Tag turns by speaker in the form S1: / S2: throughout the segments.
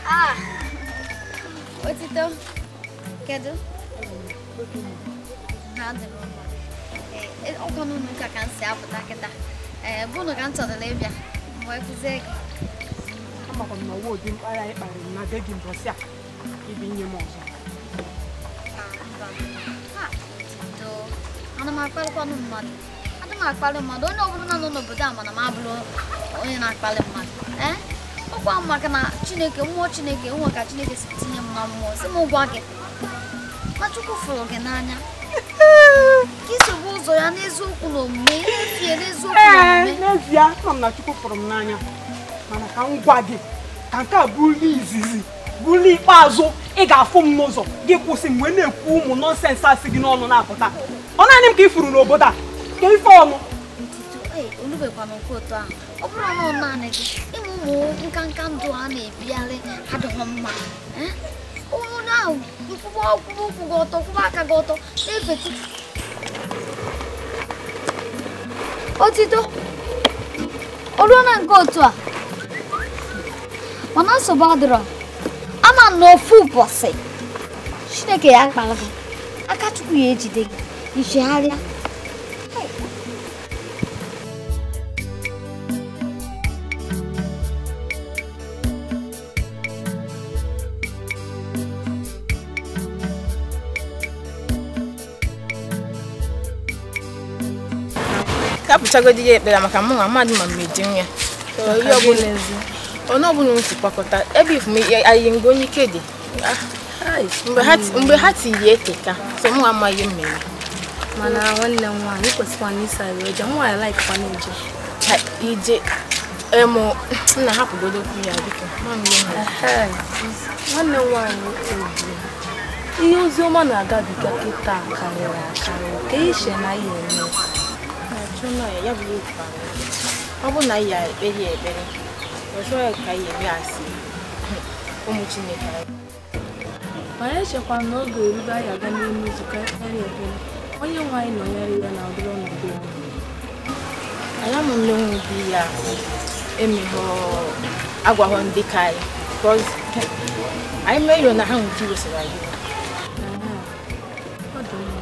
S1: Ah, Otito, kedu? Ha dị m mma. Ọkwa n'ụlọ ụka ka m si apụta kịta. Ee, bụ na ka m chọrọ ịbịa mgbe kụzie gị.
S2: Amakwa m na ọwa ụdị mkparị anyị kparịrị na be gị mbọsị a ibi nye m ọzọ.
S1: Otito, ana m akparịkwanụ mmadụ. Ana m akparị mmadụ. Onye ọbụla nọ n'obodo a mana m abụrụ onye na-akparị mmadụ. Ee? Ọkwa m maka na Chineke, mmụọ Chineke, nwe ka Chineke si tinye m na mmụọ. Sị m gwa gị na Chukwu fụrụ gị n'anya. Ka isogbu ụzọ ya n'eziokwu na omume, na-efie n'eziokwu na omume.
S2: N'ezie, ama m na Chukwu fụrụ m n'anya. Mana ka m gwa gị, ka nke a bụrụ izizi, bụrụ ikpeazụ ị ga-afụ m n'ụzọ gị kwụsị m wee na-ekwu ụmụ nọnsensị asị gị n'ọnụ na-apụta. Ọ naanị m ka ị furu n'obodo a, ka ife ọnụ.
S1: Ntito, olubekwana nke otu ahụ. Ọ bụrụ na ọ naanị gị, ịmụ ụmụ nka nka ndụ a na-ebigharị adịghị mma. Onye ahụ nkwụba ụkwụ gị ọtọ, kwụba aka gị ọtọ, na-efe Chukwu. Otito, o ruo na nke otu a, mana nsogbu adịrọ. Ama n'ofu ụbọchị Chineke ya akpara gị, aka Chukwu ya ejide gị, ichegharịa.
S3: Kapụchagodi ya ekpere maka mụ nwa mmadụ ma mmeji nwa ya. Onye ọbụla m si kwakọta ebe ifume anyị ngo onye ike dị. Mgbe ha tiri eteka, so mụ amaghị mmemme.
S4: Mana nwanne m nwaanyị kwesịkwana ịsa eje, nwa ya laikwana ije.
S3: Ije emo nna hapụgodo okwu ya biko.
S4: Nwanne m nwaanyị obi. Ihe ozi ọma na-agabiga kịta karịrị akarị. Ka ishe na ihe eme.
S3: Ya bụ ọ bụ na ya ekpere ya ekpere ọzọ ya ka ya eme asị ụmụ Chineke.
S4: Mana echekwa na oge erube anyị aga n'ime nzukọ ekpere ekpere onye nwe anyị nọnyere ya na ọdịrị ọnọdụ ya.
S3: Anyị ama mmenwu di ya emeghọ agwaghọ ndị ka anyị because anyị mere na ha nwere iwesara anyị.
S4: Ọ dị mma.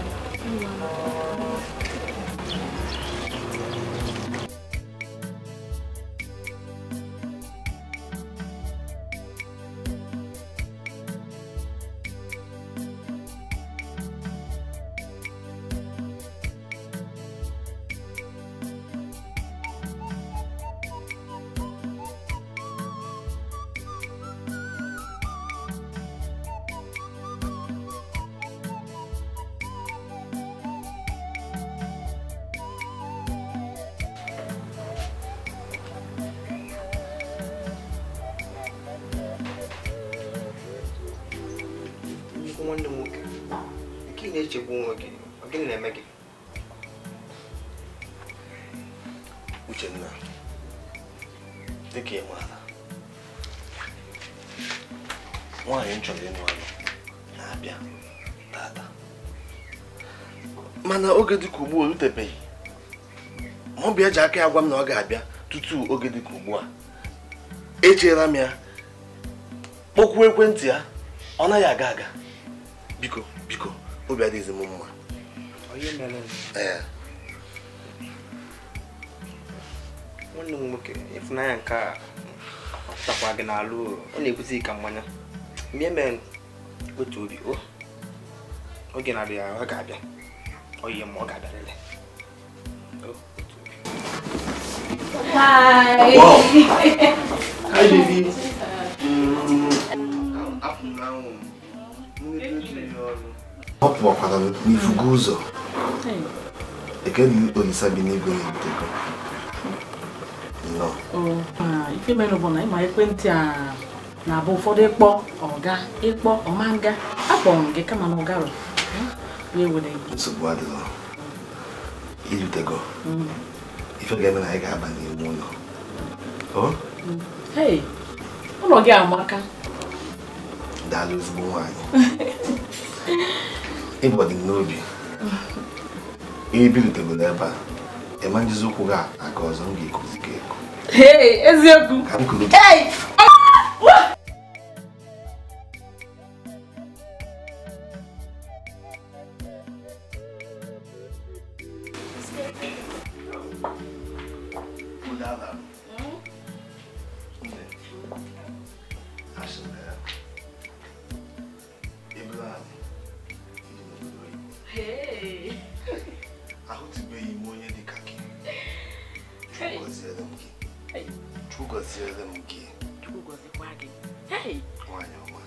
S5: Nwanne m nwoke, nke ị na-echegbu onwe gị, ọ gịnị na-eme gị?
S6: Uchenna, dịka ị maara, nwaanyị m chọrọ ịnụ anụ na-abịa tata. Mana oge dịka ugbu a erutebeghị. Ma ọ bụ ya ji aka ya gwa m na ọ ga-abịa tutu oge dịka ugbu a. Echeela m ya, kpọkwuo ekwentị ya, ọ naghị aga aga. Biko, biko, obi adịghịzi m mma.
S5: Onye mere?
S6: Ee.
S5: Nwanne m nwoke, ịfụnanya nke a takwa gị n'alụ, ọ na-ekwuzi ka mmanya. Mgbe mere otu obi, o oge na-abịa ọ ga-abịa. Ọ yi ma ọ ga-abịarịrị. Otu obi.
S4: Hi.
S6: Wow. Hi, baby. Ọ pụwakwara n'ifugo ụzọ. Ekele Olisa bi n'igwe na-ebutego.
S7: Ife mere bụ na ịma ekwentị a na-abụ ụfọdụ ịkpọ ọga ịkpọ ọmanga akpọrọ m gị kama na ọgarọ
S6: Nsogbu adịghị. Irutego. Ife ga-eme na anyị ga-aba n'ime ụlọ.
S7: Hey, ụlọ gị amaka.
S6: Daalụ ezigbo nwaanyị. Ịbụ dị n'obi. Ibirutegoro ebe a, ịma njizi ụkwụ gị aga ọzọ m ga-ekuzi gị eko.
S7: Hey, eziokwu.
S6: Ka m kuru.
S7: Hey!
S6: Chukwu gọziere m gị.
S7: Chukwu gọzikwa gị. Hey!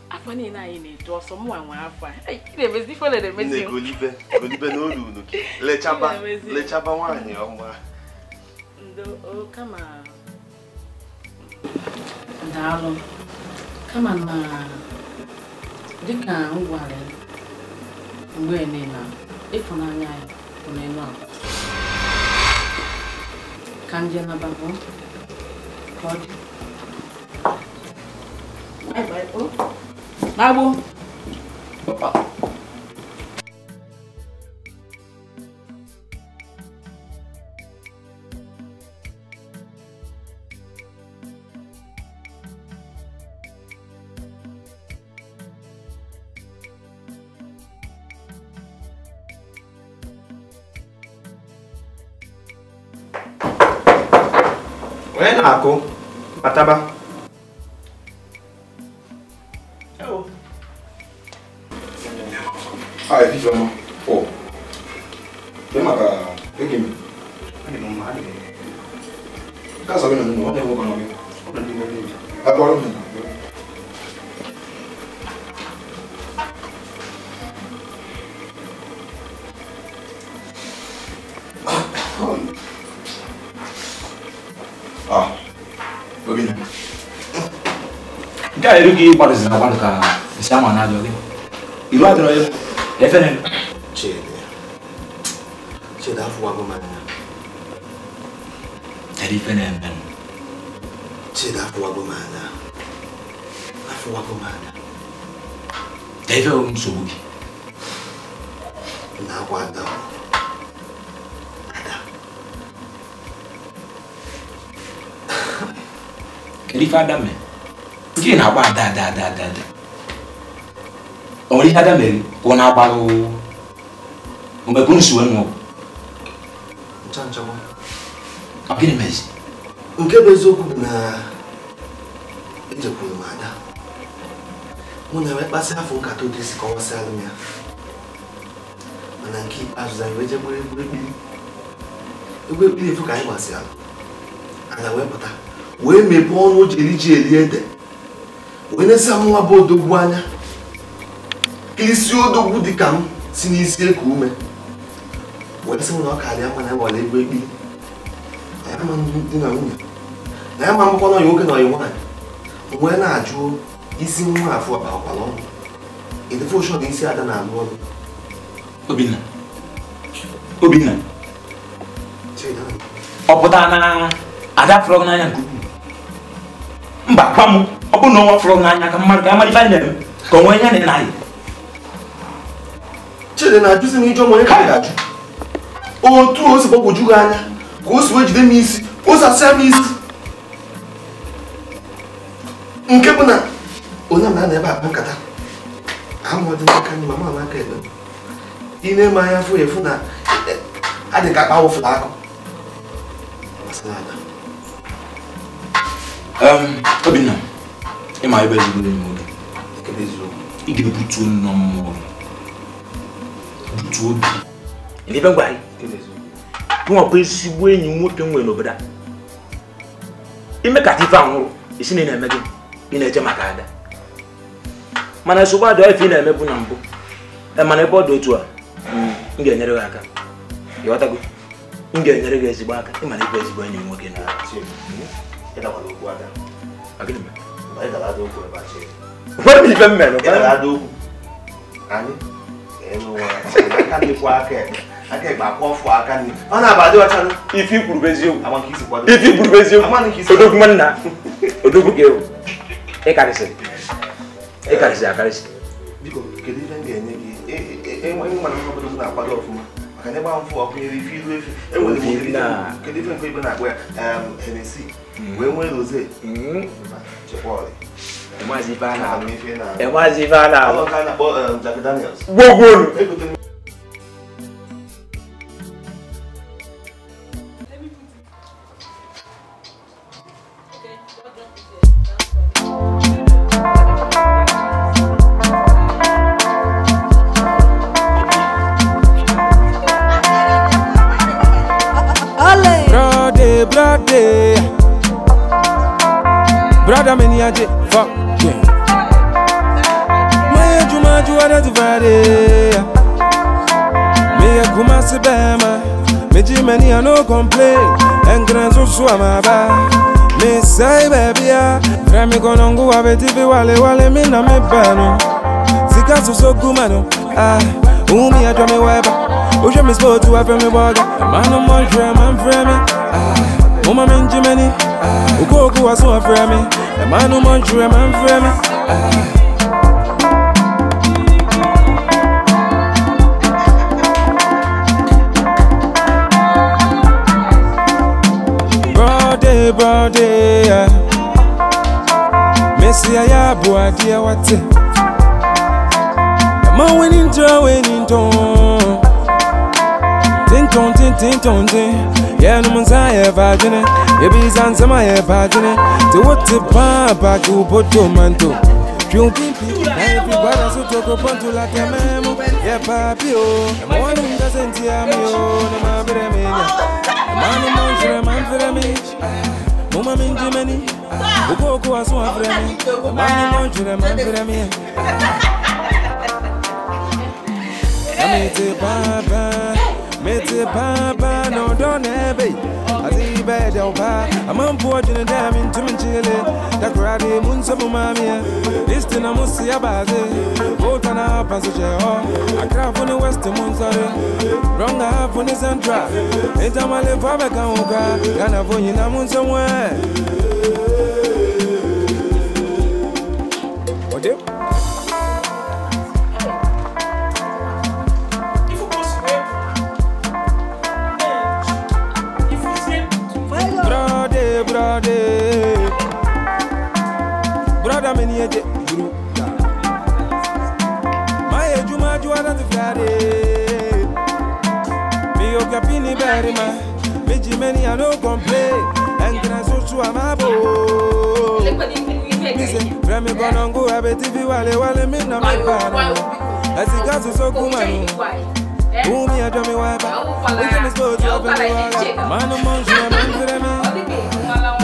S7: Afọ niile anyị na-eto ọsọ mụnwa nwe afọ a. Ị na-emezi ife ole na-emezi.
S6: Nne golibe, golibe n'olu unu gị. Lechaba, lechaba nwaanyị ọma.
S7: Ndo o kama daalụ. Kama na dịka m gwara mgbe niile ịfụnanya ya bụ n'elu akwa. Ka nje nababụ ka ọ dị. Bye bye. Oh. Babu.
S5: Onye na-akụ? Bataba.
S8: Ah, évidemment. Oh. T'es ma gars. Quand ça vient, nous, on est au bon. Ah, bon, ah, Obinna. Nke a erughị ịgbalịsị na agbalị ka esi ama na ajọ gị. Iru adịrọ ya. Efere.
S6: Chidi. Chidi afụwago m anya.
S8: Kedu ife na-eme?
S6: Chidi afụwago m anya. Afụwago m anya.
S8: Kedu ife bụ nsogbu gị?
S6: Na-akwa Ada. Ada.
S8: Kedu ife Ada mere? Gị na-agba Ada Ada Ada Ada Ada. O nwere ihe Ada mere ka ọ na-agbaghị mgbe ka unu si wee nụọ?
S6: Ncha ncha nwa.
S8: Ọ gịnị mezi?
S6: Nke bụ eziokwu bụ na ejekwuru m Ada. Mụ na wee kpasị afọ nkata otu esi kọwasịalụ m ya. Mana nke ikpeazụ anyị wee jegburu egwu ekpiri. Egwu ekpiri efu ka anyị gbasịalụ. Ada wee pụta wee mepee ọnụ o ji eri ji eri ede. Wee na-esi nwa bụ odogwu anya. Isi odogwu dị ka m si n'isi eku ume. Wee sị m na ọ karịa mma na ewere egwu ekpiri. Na ya ma di na nwunye. Na ya ma mbụkwa na ọyị nwoke na ọyị nwaanyị. Mgbe na-ajụ isi nwa afọ akpakwala ọnụ. Edefe ụshọ na isi Ada na-alụ ọnụ.
S8: Obinna. Obinna. Ọ pụtara na Ada fụrụ gị n'anya nke ukwuu? Mba, gwa m, ọ bụrụ na ọnwa fụrụ gị n'anya ka mmadụ ka amara ife anyị na-eme ka o nwee ihe na anyị.
S6: Chidi na-ajụzi m ije ọmụ onye ka m ga-ajụ. Otu o si gbagwoju gị anya ka o si wee jide m isi, o si asịa m isi. Nke bụ na onye m na-anọ ebe akpa nkata amụọ dị n'aka nri ma mụ n'aka ekpe. Ị na-eme anya fụ efu na adị ka akpa wụfụrụ akụ. Gbasara Ada.
S8: Obinna, ịma ebe ezigbo enyi nwoke.
S6: Nke bụ eziokwu.
S8: Ị ga-ebutu nnọọ mmụọ gị. Butuo obi. Ebe ngwa anyị. Nwa bụ ezigbo enyi nwoke nwere n'obodo a. Ime ka ife anwụrụ, isi na ị na-eme gị, ị na-eche maka Ada. Mana nsogbu adịghị ife ị na-emebu na mbụ. Mana ebe ọ dị otu a, m ga-enyere gị aka. Ịghọtago? M ga-enyere gị ezigbo aka. Ị mana ịbụ ezigbo enyi nwoke na
S6: Ịdakwala okwu Ada.
S8: Gịnị mere?
S6: Ị dara ada okwu ebe a, Chidi.
S8: Ụfọdụ m ife m mere.
S6: Ị dara ada okwu. Anyị aka nri kwọ aka ekpe. Aka ekpe akwọ fụ aka nri. Ọ na-aba adị ọcha.
S8: Ife i kwuru bụ eziokwu.
S6: Ama nke isi kwado.
S8: Ife i kwuru bụ eziokwu.
S6: Ama nke isi
S8: Odogwu nwanna. Odogwu ka ewu. Ị karịsịrị. Ị karịsịrị akarịsị.
S6: Biko, kedu ife m ga-enye gị? Enwe mana m obodo m na-akwado ọfụma. Maka na ịgba mfụ ọkụ nyere ife ilu efi. Enwere m kedu ife nke ibe na-akpọ ya? Hennessy. Wee nwee rosé. Chekwa ọrị.
S8: Enwezi ife a na-alụ. Enwezi ife a na-alụ.
S6: Ọ ka a na-akpọ Jack Daniels.
S8: Gwogwolu.
S9: Blood day, blood day. Brother many a j fuck yeah. My juma juma that Friday. Me a kumasi bema. Me jimeni I no complain. And so so my ba. Me say baby ah. Frame konongu abeti wale wale me na me bano. Sika so so kumano ah. Umi a drum me weba. Oje me sport to afre me boga. Man no more man frame ah. Mama menji many ah. Ukoku aso afre me. Man no more man frame ah. Brother, yeah. Messi ya boa dia wate. Ma winning to winning ton. Tin ton tin tin ton tin. Yeah, no man's ya vagine. Ye bi san sama ya vagine. Te what te pa pa ku poto manto. Piu pi pi. Na if you guarda so to ko ponto la tememo. Yeah papi o. Mo nunca sentia mi o, no ma bere me nya. Manu man man frame me. Mama minji many. Ukoko aso afre me. Manu man frame me. Mete papa, mete papa, no don't be. I see bad opa. I'm on board in the dam in Tuminchile. Takradi Munsamu Mamia. This thing I must see about it. Both and a passenger. I craft on the Western Moonsare. Wrong half on the Central. It's a Malay Fabakanka. Gana for you, Namun somewhere. What do? Brother, many a group. My Juma Juana to Friday. Me Okapini Berima, Meji many I no complain, and Transu Amabo. Remy Bonango, Abetivi Wale Wale Mina, my father. As he got so Kumano. Umi Adami Waba, we can suppose to open Manu Monja,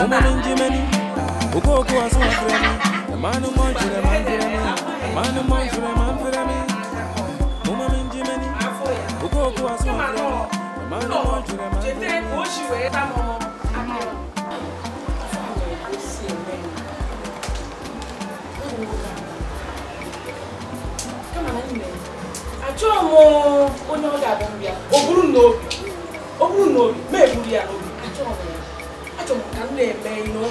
S9: Manu Jimeni, Ukoko aso afre me. Manu monjure man frame me. Manu monjure man frame me. Mama minji meni. Ukoko aso afre me. Manu monjure man frame me.
S7: Achọrọ m onye ọ ga-abụ mbịa. O buru n'obi. O buru n'obi. Ma eburu ya n'obi. Achọrọ m ya. Achọrọ m ka m na-eme ino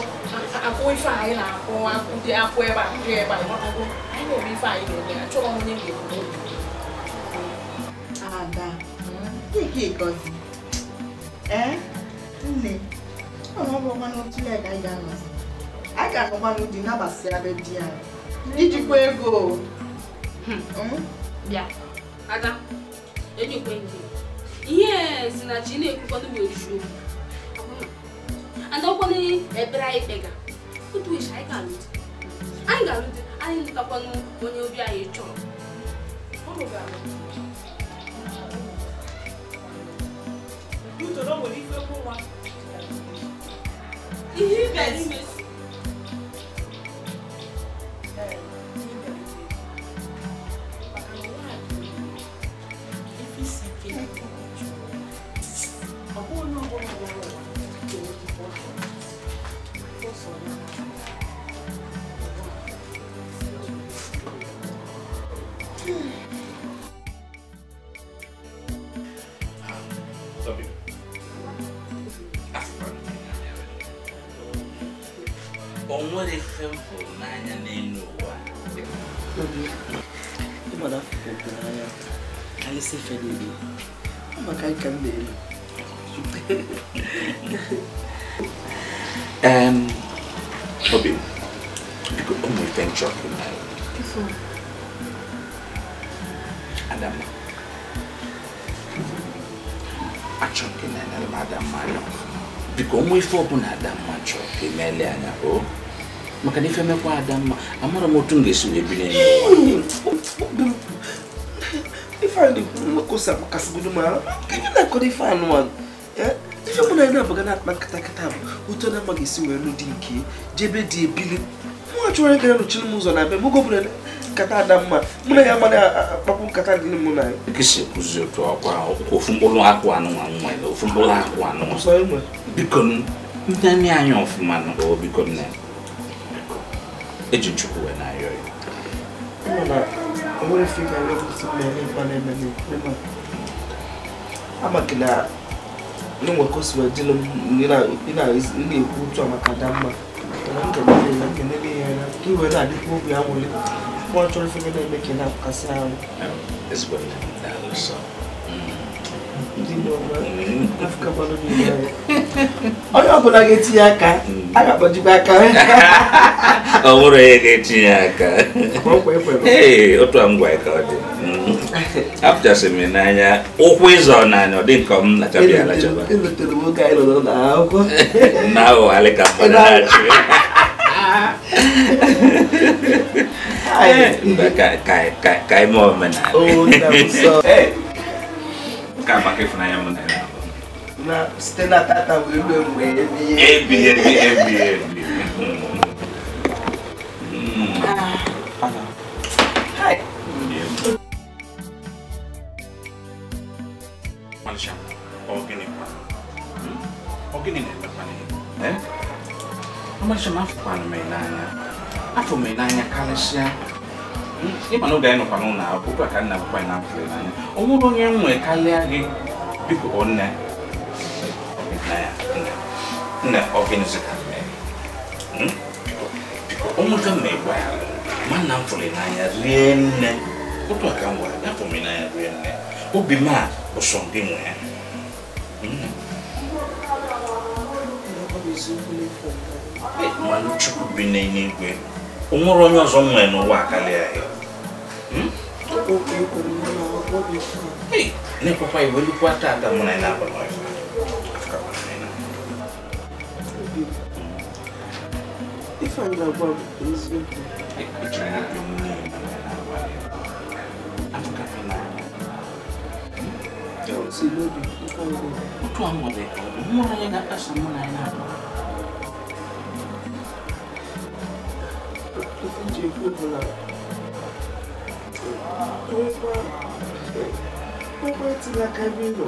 S7: akwụ ife anyị na-akwụ akwụ dị akwụ ebe a akwụ ebe a ịghọtago anyị na-eme ife anyị na-eme achọrọ m onye ga-ebu n'obi.
S10: Ada, nke ịgọzi. Ee, nne, ọ bụrụkwa n'otu ya ka anyị ga-anọzi. Anyị ga-anọkwa n'ụdị nabasịa be di anyị. Ijikwa ego.
S4: Bịa, Ada, enyekwe gị. Ihe si na chi na-ekwukwanụ bụ eziokwu. And ọkwanụ ekpere anyị kpega. Otu isi anyị ga-alụ di. Anyị ga-alụ di, anyị lụtakwanụ onye obi anyị chọrọ.
S7: Ụnụ ga-alụ. Uto na o nwere ife kwụ nwa.
S4: Ihe ị bịara imezu.
S7: Ee, ihe ị bịara imezu. Maka na ụwa a dị ife isi ike jụrụ. Ọ bụghị onye ọbụla bịara ụwa ga-enweta ife ọ chọrọ. Ife ọ sọrọ ya na
S11: O nwere ife m hụrụ n'anya n'elu ụwa.
S5: Ịma na afọ opi n'anya karịsịa ife niile. Ọ maka anyị ka m na-elu.
S11: Obi, biko o nwere ife m chọrọ ka ị mara. Adamma, achọrọ m ka ị na-enere m Adamma anya ọfụma. Biko onwe ife ọbụla Adamma chọrọ ka emele anya o maka na ife mekwa Adamma amara m otu m ga-esi wee bi n'elu ụwa.
S5: Ife a na-ekwu mmakọsa agbakasịgodo m ahụ. Ka ị na-akọrọ ife anụmanụ.
S6: Ife mụ na ya na-abaga na-akpa nkata nkata bụ otu na mma ga-esi wee nụ di nke jebe dị ebili. Mụ achọrọ ịga nọchiri m ụzọ na be m oge ọbụla nkata Adamma mụ na ya ama na-akpakwu nkata dị mụ na ya.
S11: Kisi kwuzi otu ọkwa ofu mkpụrụ akwụ anụnwa nwere ofu mkpụrụ akwụ anụnwa. Biko ndị anyị ọfụma nụ biko nne. Eji Chukwu wee na-ayọ ya.
S6: O nwere ife ga-ayọ kwụsị m na-eme na-eme ama gị na n'ụwa ka o si wee dịlụ m ị na-ekwu otu a maka Adamma. Mana m ga-emebe ya anya ka i wee na-adịkwa obi aṅụrị. Mụ achọrọ ife na-eme ka ị na-akasị ahụ. Onye ọbụla ga-etinye aka a ga-akpọjikwa aka.
S11: Ọ bụrụ onye ga-etinye aka. Ee, otu a m gwa ka ọ dị. Apụchasị m n'anya ụkwụ ịzọ n'anya ọ dị nke m lachabịa alachaba.
S6: Elotere m oge anyị nọ n'akwụkwọ.
S11: Na-aghọghalị ka mmadụ na-achị. Mba ka anyị mee omenala. Ka maka ịfụnanya m na ya.
S6: Na site na tata wee ruo mgbe
S11: ebi ebi ebi ebi. Afọ m n'anya karịsịa. Ịma na oge anyị nọkwa n'ụlọ akwụkwọ ka nna akwụkwọ anyị na-afụ n'anya. O nwere onye nwe karịa gị biko nne. Nne ọ gịnịzi ka mee? Biko o nweta m egwa ya ma nna m fụrụ n'anya rie nne. Otu a ka m gwara afọ m n'anya rie nne. Obi m a bụ sọ gị nwe ya. Mmanụ Chukwu bi n'eluigwe. O nwere onye ọzọ nwere n'ụwa karịa ya. Na-ekwekwa iwe lukwa tata mụ na ya na-aba n'ọfịa.
S6: Ife anyị na-agwa bụ eziokwu.
S11: Otu a nwere ka ọ dị, mụ na ya ga-akpasa mụ na ya na-aba.
S6: Ife ji ekwu bụ na nwekwa etinye aka ebe ị nọ.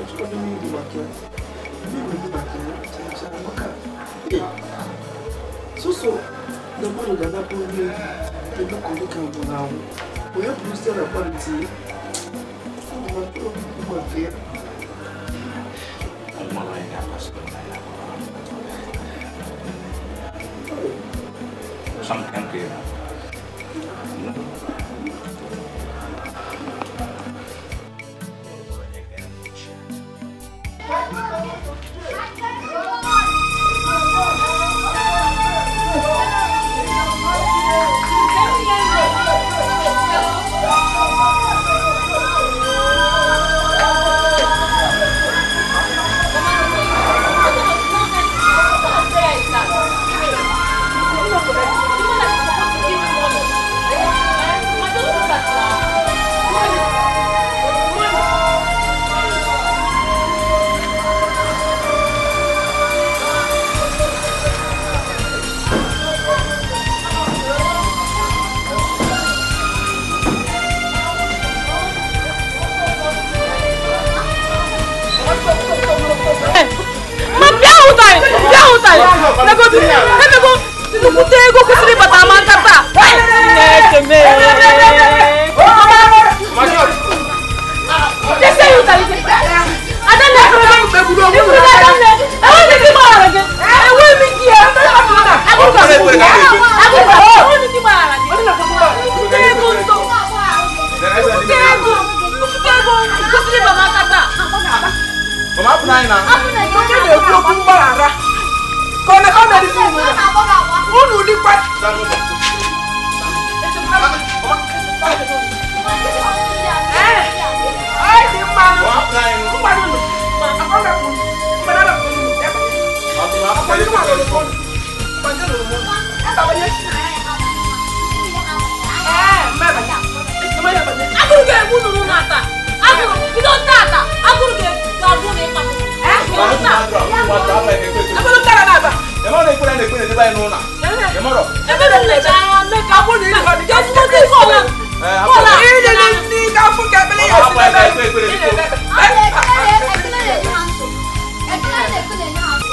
S6: Achọkwana m ịdị maka ya. Ndị maka ya chaa maka sọsọ na mmadụ ga-anapụ onye ebe ka ọ dị ka nwụrụ anwụ. Onye bụrụ site na mmadụ tinye maka ya.
S11: Something clear.
S7: Nnukwu ego kwesịrị ịbata ama nkata. Agụrụ ga-egbu unu n'ata. Agụrụ bido tata. Agụrụ ga-agụ na ịkpata.
S12: anyị n'ụlọ. Ị marọ?
S7: Ebe m lecha anya mee ka mụ na ị hụ dị ezigbo kọla. Kọla. Ilele ndị ga-afụ ka ekpere ya esi n'ebe.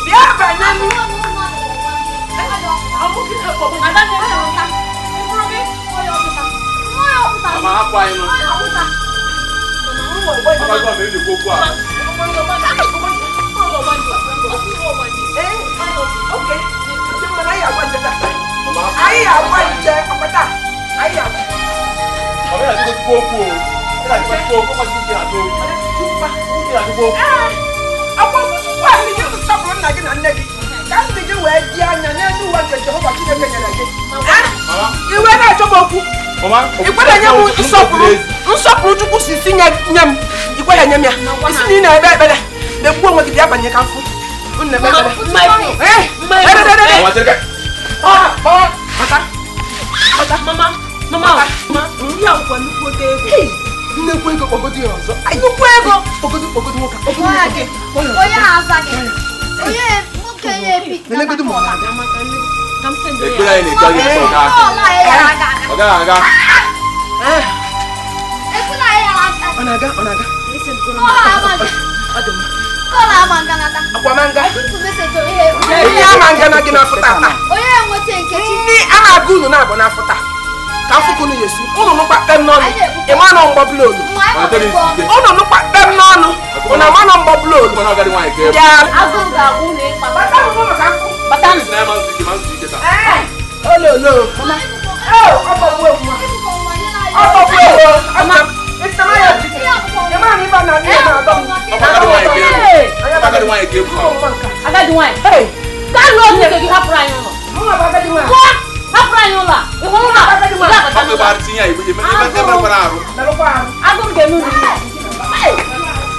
S7: Bịa banye m.
S12: Mama hapụ anyị nụ. Mama gwa m ejikwa okwu a.
S7: Nsọpụrụ Chukwu si si nye m ikwe ya nye m ya isi na ị na-ekpe ekpere na-egbu onwe gị bịa banye ka mfụ nnekwu ego kpọgodo ya ọzọ nnukwu ego kpọgodo kpọgodo nwoke
S12: ekpere anyị na-ekpe gị ọ gaghị aga
S7: ọ na-aga ọ na-aga ndị ama ngana gị n'afọ tata ndị a na-agụ unu na-abụ n'afọ taa ka afụkụ unu yesi unu nụkwa kpem n'ọnụ ịma nọ mgbọbụla olu unu nụkwa kpem n'ọnụ unu ama nọ mgbọbụla olu
S4: Agadi nwanyị ka lụọ nwunye gị hapụrụ anyị ụlọ hapụrụ anyị ụlọ a ị hụrụ ụlọ agụrụ ga-eme unu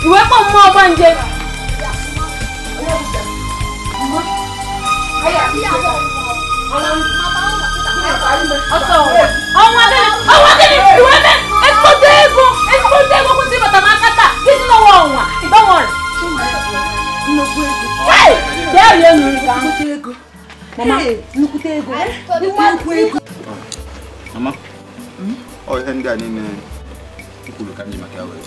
S4: iwe kpọ mmụọ ọgbanje ọnwa gịnị iwe ebe ezigbote ego ezigbote ego kwesịrị ịbata m aka taa gị si n'ọnwa ọnwa don't worry. Hey! Bịa rie nri ka ego. Mama, nnukwute ego. Nnukwu ego.
S12: Mama, ọ ihe ndị a niile m kwuru ka m ji maka ya wee.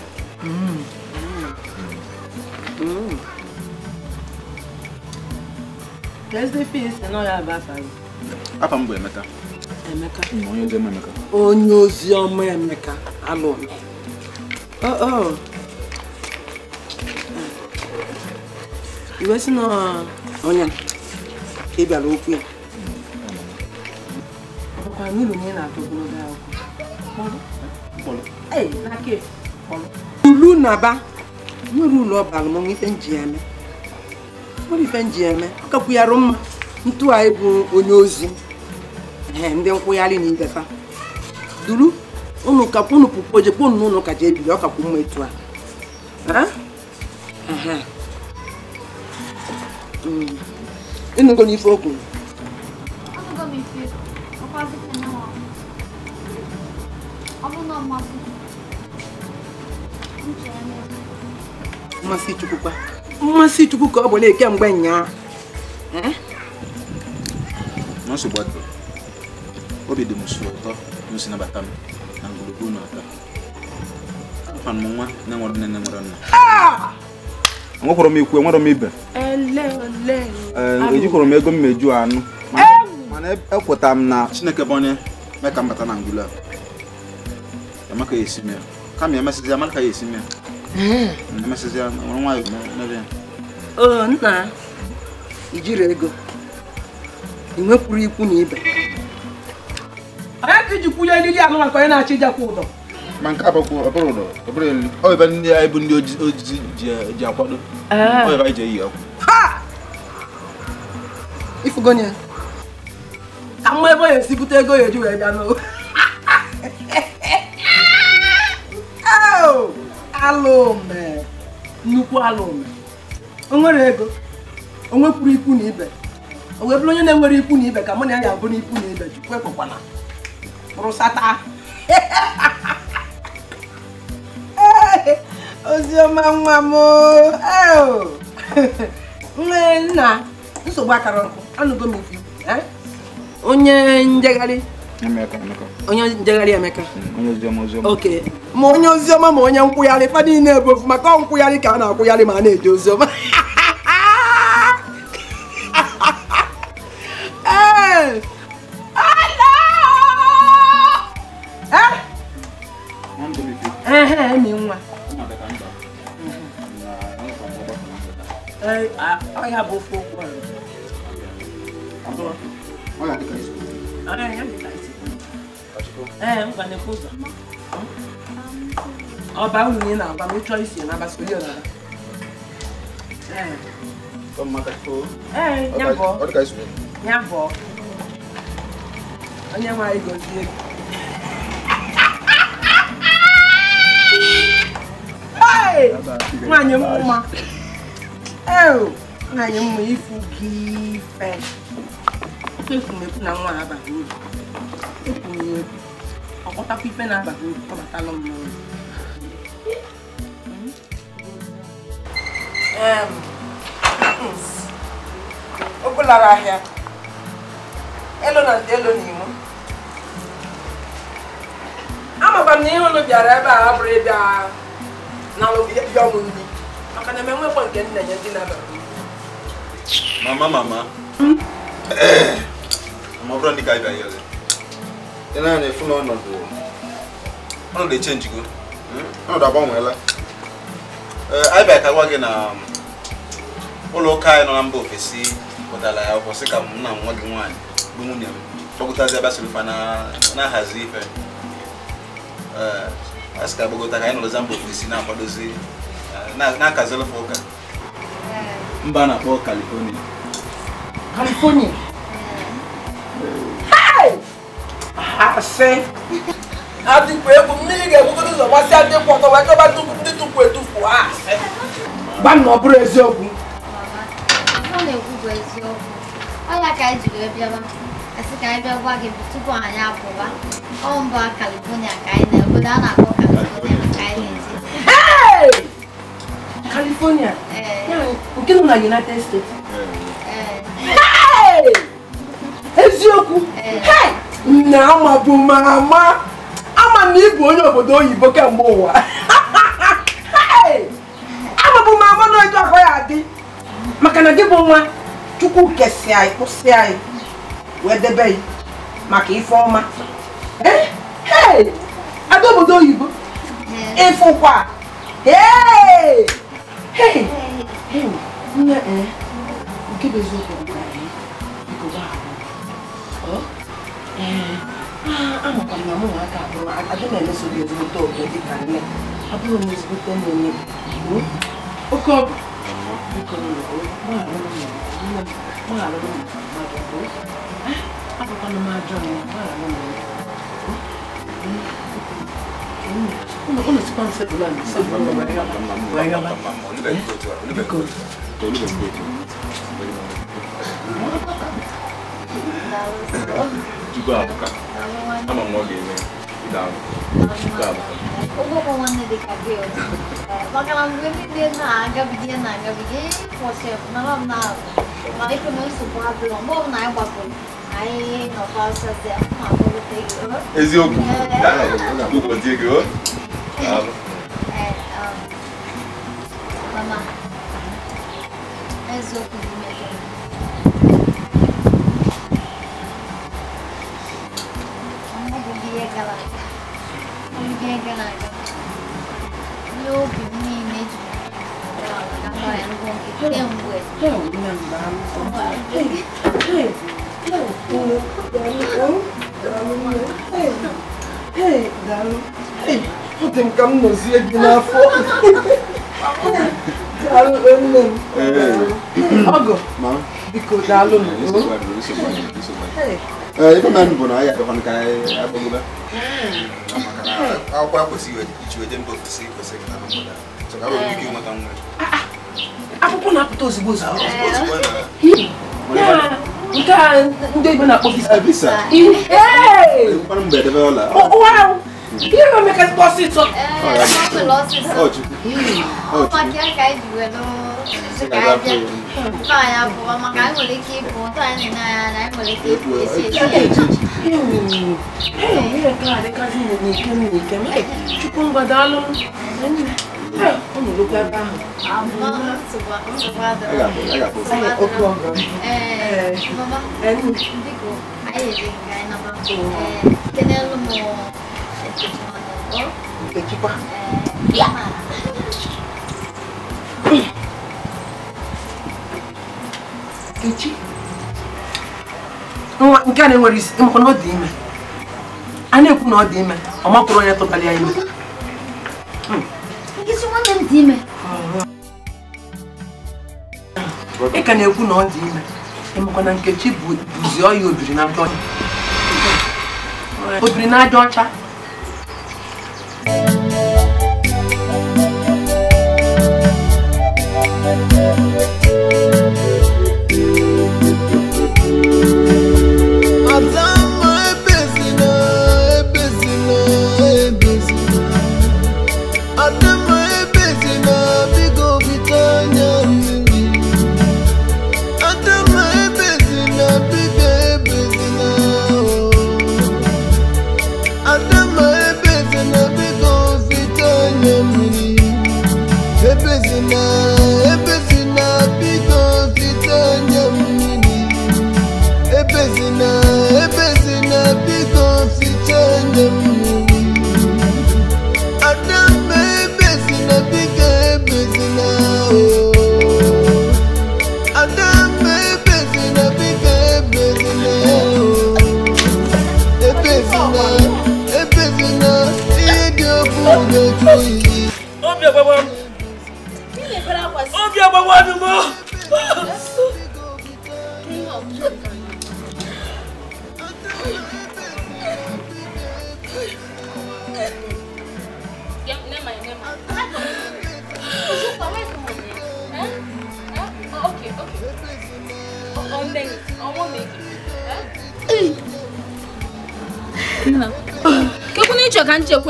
S12: Afa m bụ Emeka.
S7: Emeka.
S12: Onye ozi ọma Emeka.
S7: Onye ozi ọma Emeka alụ. Oh. Iwe si na onye ka ị bịara okwu ya. Ọkwa n'ilu na ị na-atọ ogologo akwụkwọ. Ee, n'aka efu. Ulu na ba nwere ụlọ ọbara m ife nji ya eme. Nwere ife nji ya eme. Ọ kakwụgharụ mma ntụ anyị bụ onye ozi. Ee, ndị nkwụgharị na ibe fa. Duru unu kakwu unu pụpụ ojekwu unu n'ụlọ ka ji ebili ọ kakwu mma etu a. Ịnụgo n'ife okwu. Mmasị Chukwu kwa. Mmasị Chukwu ka ọ bụ na-eke mgbe nyaa.
S12: Nsogbu adịrọ. Obi dị m sọ ụtọ na o si nabata m na ngwurugwu unu ata. Afọ m nwa na-enwere nne na-enwere nna. Enwekwara m ikwu, enwere m ibe. Ejikwara m ego m meju anụ. Mana ekwetara m na Chineke bụ onye mee ka m bata na ngwulu a. Amaka ya esi m ya. Kama ya emesịzi amaka ya esi m ya. Emesịzi ya, nwere nwayọọ mere ya.
S7: O nna, i jiri ego. I nwekwuru ikwu na ibe. Onye ka iji kwunye eriri anụ maka onye na-achọ ijekwa ụdọ?
S12: Ma nke a bụkwa ọ bụrụ ụdọ, ọ bụrụ eriri. Ọ ebe ndị anyị bụ ndị ojiji ji akwado. Ọ ebe anyị ji eyi akwa.
S7: Ha! Ifugonye. Ka mma ebe ọ ga-esi bute ego ya eji wee bịa n'o. Alụme. Nnukwu alụme. O nwere ego. O nwekwuru ikwu na ibe. O wee bụrụ onye na-enwere ikwu na ibe ka mụ na ya ga-abụ n'ikwu na ibe. Chukwu ekwekwana. Bụrụ sata. Oziọma nwa m. Nne nna, nsogbu akara nkụ. Anụgo m ife. Onye njegharị. Onye njegharị Emeka. Okay. Ma onye oziọma ma onye nkwụgharị fa niile bụ ofu maka nkwụgharị ka a na-akwụgharị ma a na-eje oziọma. Ee! Ala! Eh? Eh, mi nwa. Eh, ọ ya bụ ofu okwu ahụ.
S12: Ọ ya dịka isi.
S7: Ọ ya dịka isi. Ee, ngwa na-ekwu ụzọ. Ọba unu ị na-agba ma ị chọọ isi na abasị onye na-aba. Ee, ya bụ. Ya bụ. Onye nwe anyị gozie gị. Hey! Nwaanyị mma. Ee, nwaanyị mma ifu gị ife. Efu m ekwu na nwa abaghị uru. Ekwu m ya ekwu. Ọkpọtakwa ife na-abaghị uru, ọ batalụ m n'ụlọ. Ogu lara ahịa. Elo na ndị elo n'imo. Amakwa m na ihe unu bịara ebe a abụrụ ịbịa na bịa ọmụ nri. Maka na emenwekwa nke nna ya ndị na-abaghị uru.
S12: Mama, mama. Ma ọ bụrụ ndị ka anyị bịa yọrọ. Ị na-anya efu na ọnọdụ ọnọdụ echenjigo. Ọnọdụ agbanweela. Anyị bịa ka gwa gị na ụlọ ụka anyị nọ na mba ofesi pụtara ya ụbọchị ka m na nwa gị nwaanyị bụ nwunye m gbagọtazi ebe asịrị ife na-ahazi ife. A sị ka gbagọta ka anyị nọrọzi mba ofesi na-akwadozi na-akaziri ife ụka. Mba a na-akpọ California.
S7: California? Hey! Asị! Adịkwa egwu mmiri ga-egbugodo ụzọ gbasịa ndị kwụ ọtọ wee chọba ndị tupu etufu asị. Gwa m na ọ bụrụ eziokwu.
S1: Ọ na-ekwu bụ eziokwu. Ọ ya ka anyị ji wee bịaba. Asị ka anyị bịa gwa gị tupu anyị apụba. Ọ mba California ka anyị na obodo a na-akpọ California ka anyị na-eji.
S7: Hey! California? Nke nọ na United States? Hey! Eziokwu! Hey! Nna ama bụ m ama. Ama na ị bụ onye obodo oyibo kemgbe ụwa. Hey! Ama bụ m ama na etu akọ ya adị. Maka na gị bụ nwa Chukwu kesị anyị kwụsị anyị wee debe ya maka ife ọma. Hey! Ada obodo oyibo. Ịfụkwa. Hey! Hey! Hey! Nne nke bụ eziokwu bụ na biko gbaghara. Ee, amakwa m na mụ nwa aka abụrụ adị m emeso gị ezigbote oge dị ka nne. Abụrụ m ezigbote nne nye oke ọgụ. Biko gbaghara m mmadụ. Abụkwana m ajọ nne, gbaghara m. Unu sikwa m sekpụrụ anyị sekpụrụ wee yọba. Biko.
S12: Chukwu abụka. Ama m ọ ga-eme. Chukwu abụka.
S1: Ụgwọ nwanne dị ka gị. Maka na mgbe niile na-agabiga na-agabiga ịkwụsị nara m na-azụ. Ma ife na nsogbu adịrọ mgbe ọbụla anyị gbapụrụ anyị nọkwa ọsọzi ma akpọlite gị.
S12: Eziokwu. Chukwu gọzie gị o.
S1: Mama, eziokwu gị mejọrọ. Ihe gara aga, ihe gara aga, ihe obi m niile juru kemgbe.
S7: Ọ dị m ka m nọzie gị n'afọ. Daalụ nne m. Ọgọ, biko daalụ m.
S12: Ife mere bụ na anyị abịakwana ka anyị agbagwoba. Maka na akwụkwọ akwesịghị iji wete mba ofesi kwesịrị ka na mgbada. So ka nwere ike ịnweta nwa.
S7: Akwụkwọ na-apụta ozugbo ozugbo. Nke a ndị oyibo na-akpọ visa.
S12: Visa.
S7: Ee!
S12: Mkpanụ mgbe edebe ọla.
S7: Wow! Ihe na-emekasịkwa ọsịsọ.
S1: Ọ chukwu. Ọ maka ya ka anyị ji were
S7: Nkechi nwa nke a na-enwere isi maka na ọ dị ime a na-ekwu na ọ dị ime ọ mapụrụ onye tụtara ya ime.
S1: Nkechi nwanne m dị ime.
S7: Ị ka na-ekwu na ọ dị ime ịmakwa na Nkechi bụzi ọya obiri na aja obiri na aja ọcha.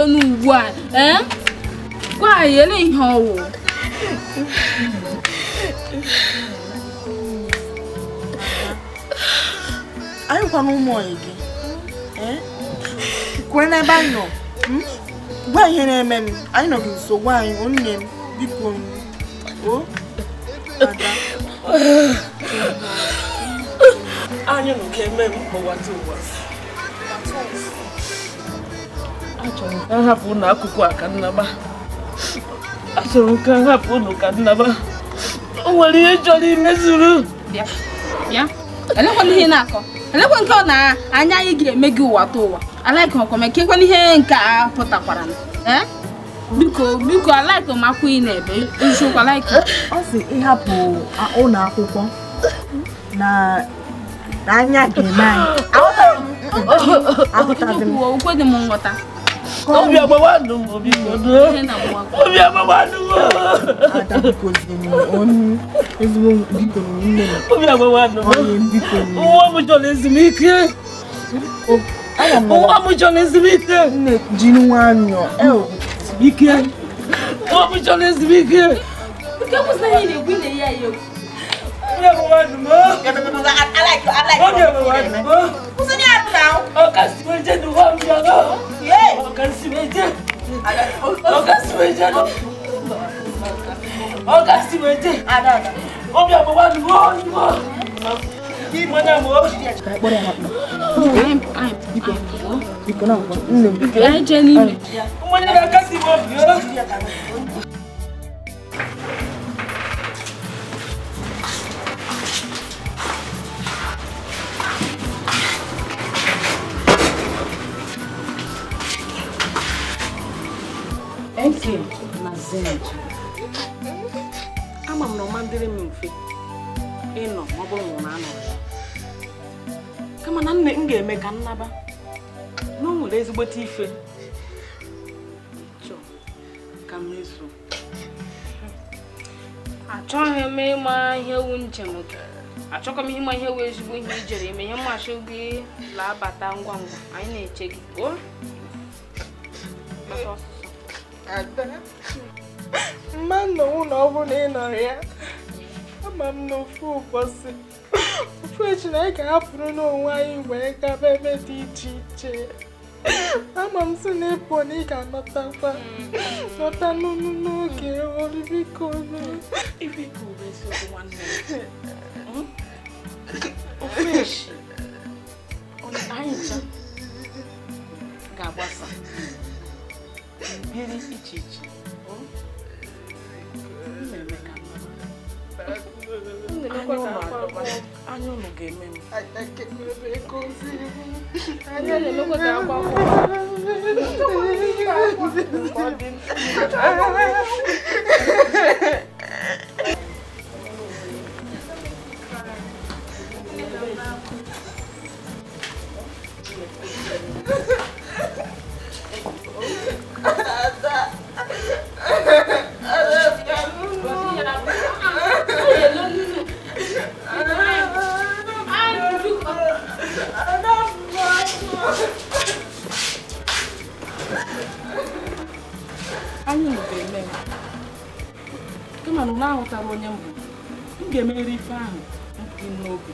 S4: Ugbu a gwa anyị ele ihe ọwụ
S10: anyị kwana ụmụ ọyị gị kwere n'ebe anyị nọ gwa ihe na-eme m anyị nọ gị nso gwa anyị nne m biko o ada
S7: anyị nọ ka eme m ụwa ụwa. Achọrọ m ka m hapụ ụlọ akụkụ a ka nnaba. Achọrọ m ka m hapụ ụlọ ka nnaba. O nwere ihe chọrọ imezuru.
S4: Bịa, bịa. Elekwana ihe na-akọ. Elekwa nke ọ na anya anyị ga-eme gị ụwa ta ụwa. Alaik ọkwa kekwana ihe nke a pụtakwara. Biko, biko alaik m akwụ ị na-ebe. Eziokwu alaik.
S10: Ọ sị ịhapụ ụlọ akwụkwọ na anya ga-eme anyị. Aghọtara m.
S4: Okwe dị m nghọta.
S7: Obi agbawa ndụ m obi obi agbawa ndụ m.
S10: Ada biko zi ezigbo biko nne m.
S7: Obi agbawa ndụ m. Nwa m chọrọ ezumike. Nwa m chọrọ ezumike.
S10: Nne jiri nwayọọ.
S7: Ezumike. Nwa m chọrọ ezumike.
S4: Nke kwụsịrị ihe na-egwu na ya ya.
S7: Obi agbawa ndụ m. Obi agbawa ndụ m.
S13: Enke na Zenji. Ama m na ọma ndịrị m mfe ịnọ ma ọ bụrụ na ọ na-anọ. Kama na nne m ga-eme ka nnaba na o nwere ezigbote ife chọọ ka m mezuo.
S4: Achọghị m ịma ihe wu njem gị. Achọkwa m ịma ihe wu ezigbo ihe i jere eme ihe mmasị gị laabata ngwa ngwa. Anyị na-eche gị. O?
S10: Ada, mma nọ ụlọ ọ bụrụ na ị nọrọ ya.
S7: Ama m n'ofu ụbọchị ofu echi na anyị ga-ahapụrụ n'onwe anyị wee gaba ebe dị iche iche. Ama m sị na ịpụ na ị ga-anọtakwa nọta n'ọnụ n'oge ọrụ biko. Ife ka ọ bụ eziokwu nwanne m. Ofu echi anyị ncha ga-agbasa biri iche iche. M na-eme ka anya unu ga-eme m.
S3: Anya na-emekwa ka akwa
S13: Anya ga-eme m. Kama na ahụtara onye mbụ, m ga-emeri ife ahụ dị m n'obi.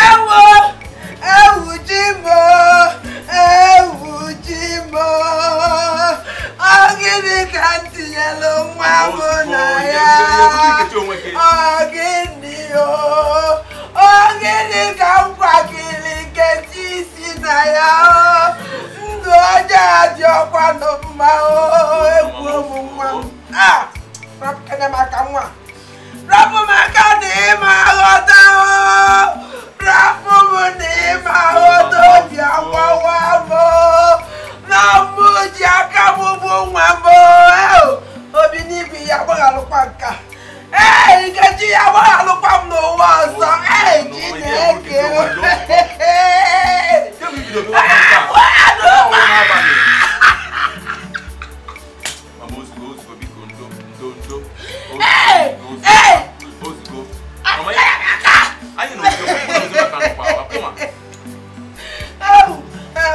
S10: Ewo! Ewu ji m! Ewu ji m! Ọ gịnị ka m tinyelu nwa m na ya? Ọ gịnị o? Ọ gịnị ka m kwakiri nkechi isi na ya? Ndụ ọjọọ dị ọkwa nụ mma o! Egwu ụmụ nwa m! Ah! Rapụ m aka nwa! Rapụ m aka na ịma aghọta o! Rapụ m na ịma aghọta obi agbawa m o! Na mụ ji aka m bụ nwa m o! Obi n'igwe ya agbaghalụkwa nka! Ee, Nkechi ya agbaghalụkwa m n'ụwa ọzọ! Ee, Chineke! Ee! Ee!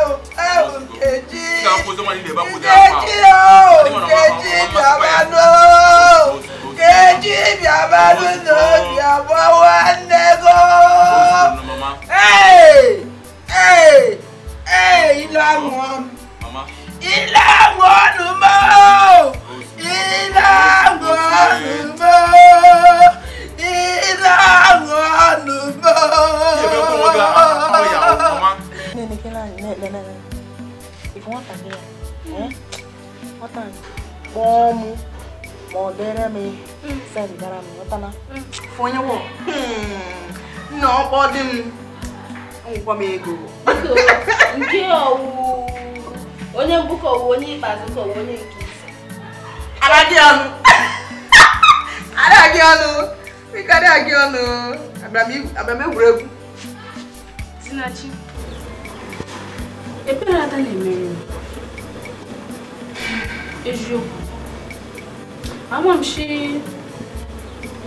S10: Nkechi! Nkechi o! Nkechi bịabanụ! Nkechi bịabanụ n'obi agbawa nne gị! Ee! Ee! Ee! Ilu aṅụọ m! Ilu aṅụọ nụ m! Ilu aṅụọ nụ m! Ilu aṅụọ nụ m!
S14: Kpọọ mụ ma ọ dere m sendara m ghọtana.
S10: Fọnyewo. Nna ọkpọ dị m ngwa m ego.
S4: Nke ọwụ onye mbụ ka ọwụ onye ikpeazụ ka ọwụ onye nke ise.
S10: Ara gị ọnụ. Ara gị ọnụ. Biko ara gị ọnụ. Abịara m egwuregwu.
S4: Zinachi. Ebere Ada na-emere m. Eziokwu. Ama m shi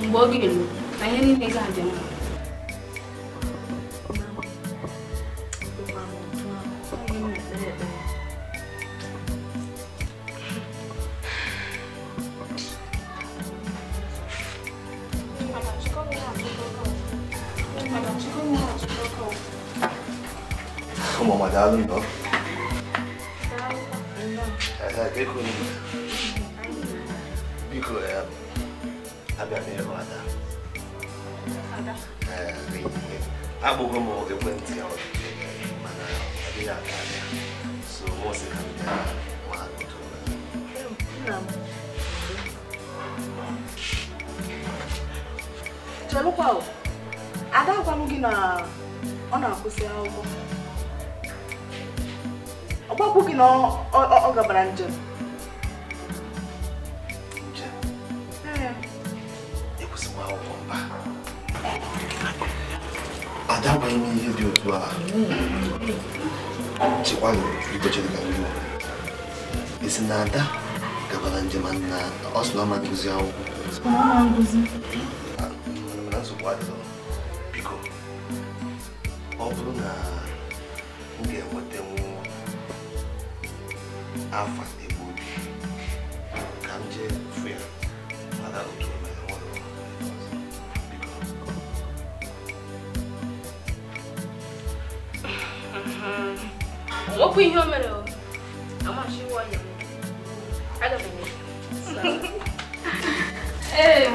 S4: mgbe ọ ga-elu na ihe niile ga-adị mma.
S6: Ụmụ ọma daalụ nnọọ. Biko abịa m ịhụ Ada. Akpọgo m ekwentị ya ọtụtụ mana ọ dịghị aka abịa. So mụ sị ka m bịa ma otu
S14: Chelụkwa o, Ada agwanụ gị na ọ na-akwụsị akwụkwọ. Ọ gwakwu gị na ọ gabara njem.
S6: Njem? Ekwesịkwa akwụkwọ mba. Ada agwaghị m ihe dị otu a. Chekwanụ biko chere ka m jụọ. Ị sị na Ada gabara njem na ọ sị na ọ ma nkụzi akwụkwọ. Mana nsogbu adịghị. Biko, ọ bụrụ na m ga-enwetanwu afa ebe obi ka m jee fụ ya mara otu o mere nwere ọzọ biko.
S4: Nwekwa ihe o mere o amachiwo ya aga m eme. Ee.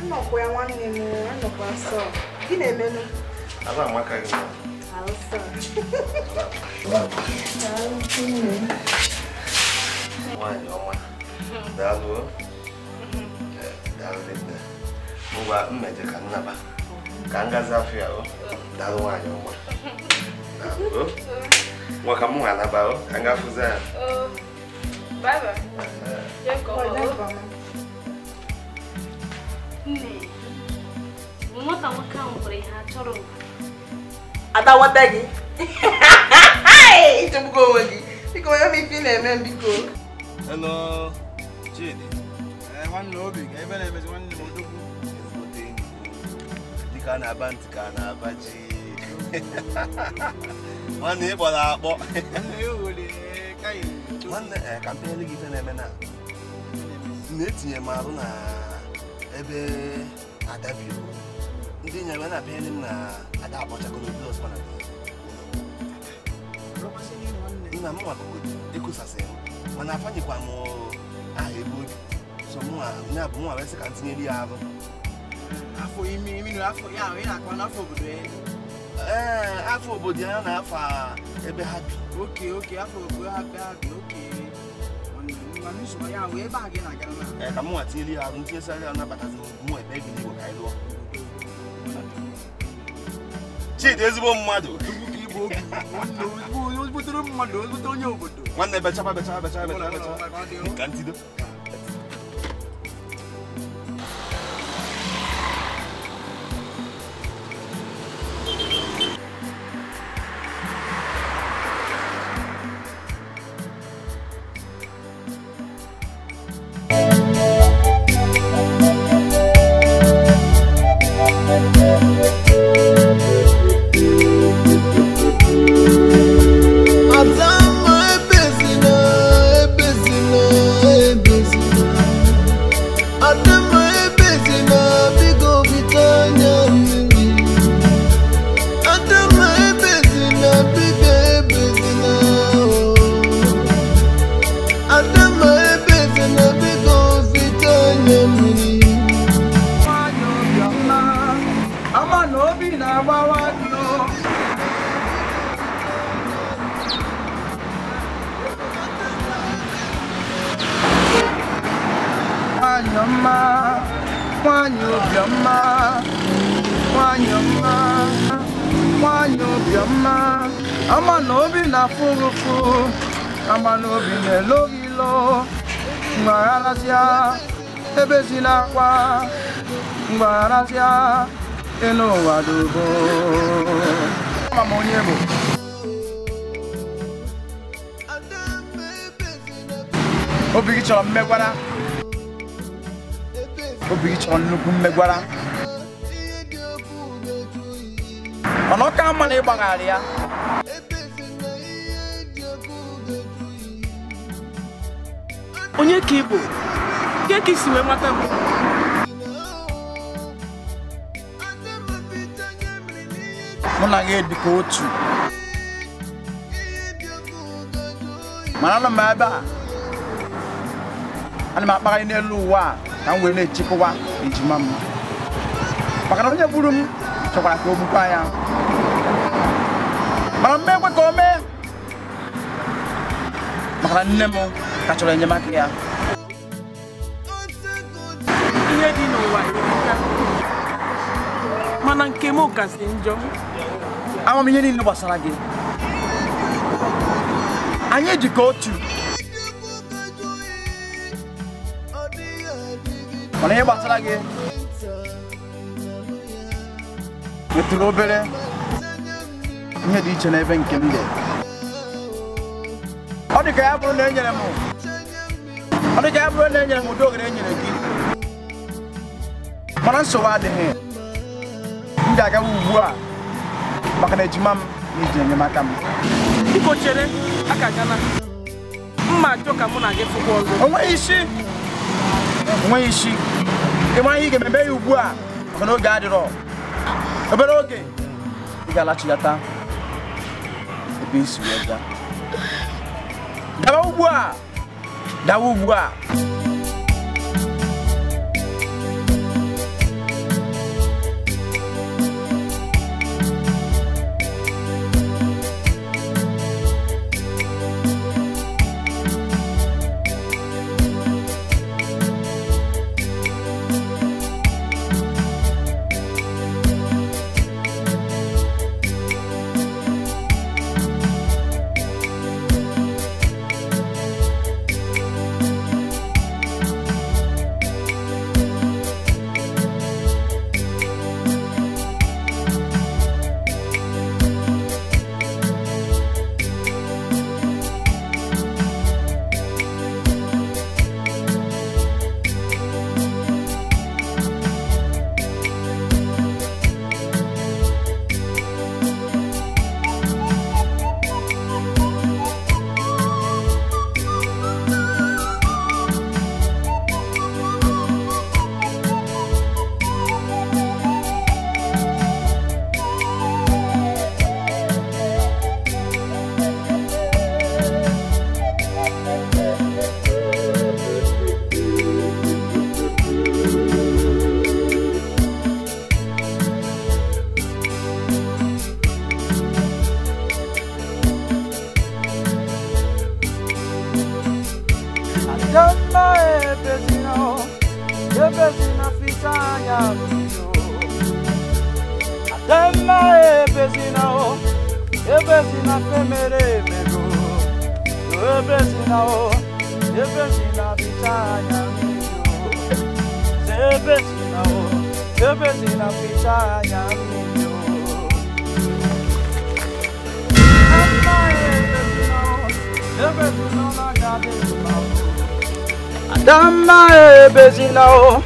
S14: Nnọkwa ya nwanne m, nnọkwa sọ. Gị na-emenụ?
S6: Aba amaka gị.
S14: Alụsọ.
S6: Nwaanyị ọma. Daalụ. Daalụ nne. Ngwa mmeje ka nnaba. Ka m gazi afọ ya o. Daalụ nwaanyị ọma. Daalụ. Nwa ka m nwa anaba o. Ka m gafụzi ya.
S4: Bye bye. Nne, nwata nwoke ahụ nwere ihe a chọrọ.
S10: Ada nwata gị. Ichegbugo onwe gị. Biko onye m ife ị na-eme m biko.
S6: Hello, Chidi.
S12: Nwanne Obi, ka ebe na-emezi nwanne m odogwu.
S6: Ezigbote enyi m. Dịka a na-aba ntị ka a na-aba ji. Nwanne ị kpọrọ akpọ. Nwanne ka m pịanyere gị ife na-eme na. Na-etinye m arụ na ebe Ada bi ndị nyere na-apịanyere m na Ada akpọchago n'obi ọzọ na nna m nwa ekusasịrị m mana afanyekwa m aha ebe obi so ya bụ nwa wee sị ka m tinyere ya arụ. Ee, afọ obodo ya na afọ ebe ha bi. Ka m nwa tinyere ya arụ ntinyesara ya nabatazi mụ ebe bi n'igwe ka anyị lụọ. Chidi ezigbo mmadụ. Nwanne bechaba bechaba bechaba bechaba ka ntido.
S12: Obi gị chọrọ mmegwara. Obi gị chọrọ nnukwu mmegwara. Mana ọ ka mma na ịgbaghara ya.
S7: Onye ka ị bụ? Nke ka i si wee mata m?
S12: Mụ na gị dị ka otu. Mana anọ m ebe a. Ana m akpagharị n'elu ụwa a ka m wee na-echekwa ejima m. Maka na onye gburu m chọkwara ka o gbukwa ya. Mana m ekwe ka o mee. Maka na nne m ka chọrọ enyemaka ya.
S7: Ihe dị n'ụwa erika. Mana nke m kasị njọ.
S12: Ama m ihe niile gbasara gị. Anyị dị ka otu. Mana ihe gbasara gị metụrụ obere ihe dị iche n'ebe nke m dị. Ọ dị ka ya bụrụ na enyere m ọ dị ka ya bụrụ na enyere m ụdị oghere enyere gị. Mana nsogbu adịghị. M ga-agawa ugbu a maka na ejima m
S15: N'iji enyemaka m.
S7: Biko chere aka gana. Mma achọ ka mụ na gị fụkwa ọzọ.
S15: O nweghị isi. O nweghị isi. Ịma ihe ị ga-ememe ya ugbu a maka na oge adịrọ. Obere oge ị ga-alachilata ebe isi wee gaa. Dawa ugbu a. Dawa ugbu a.
S10: Adamma ebezina o,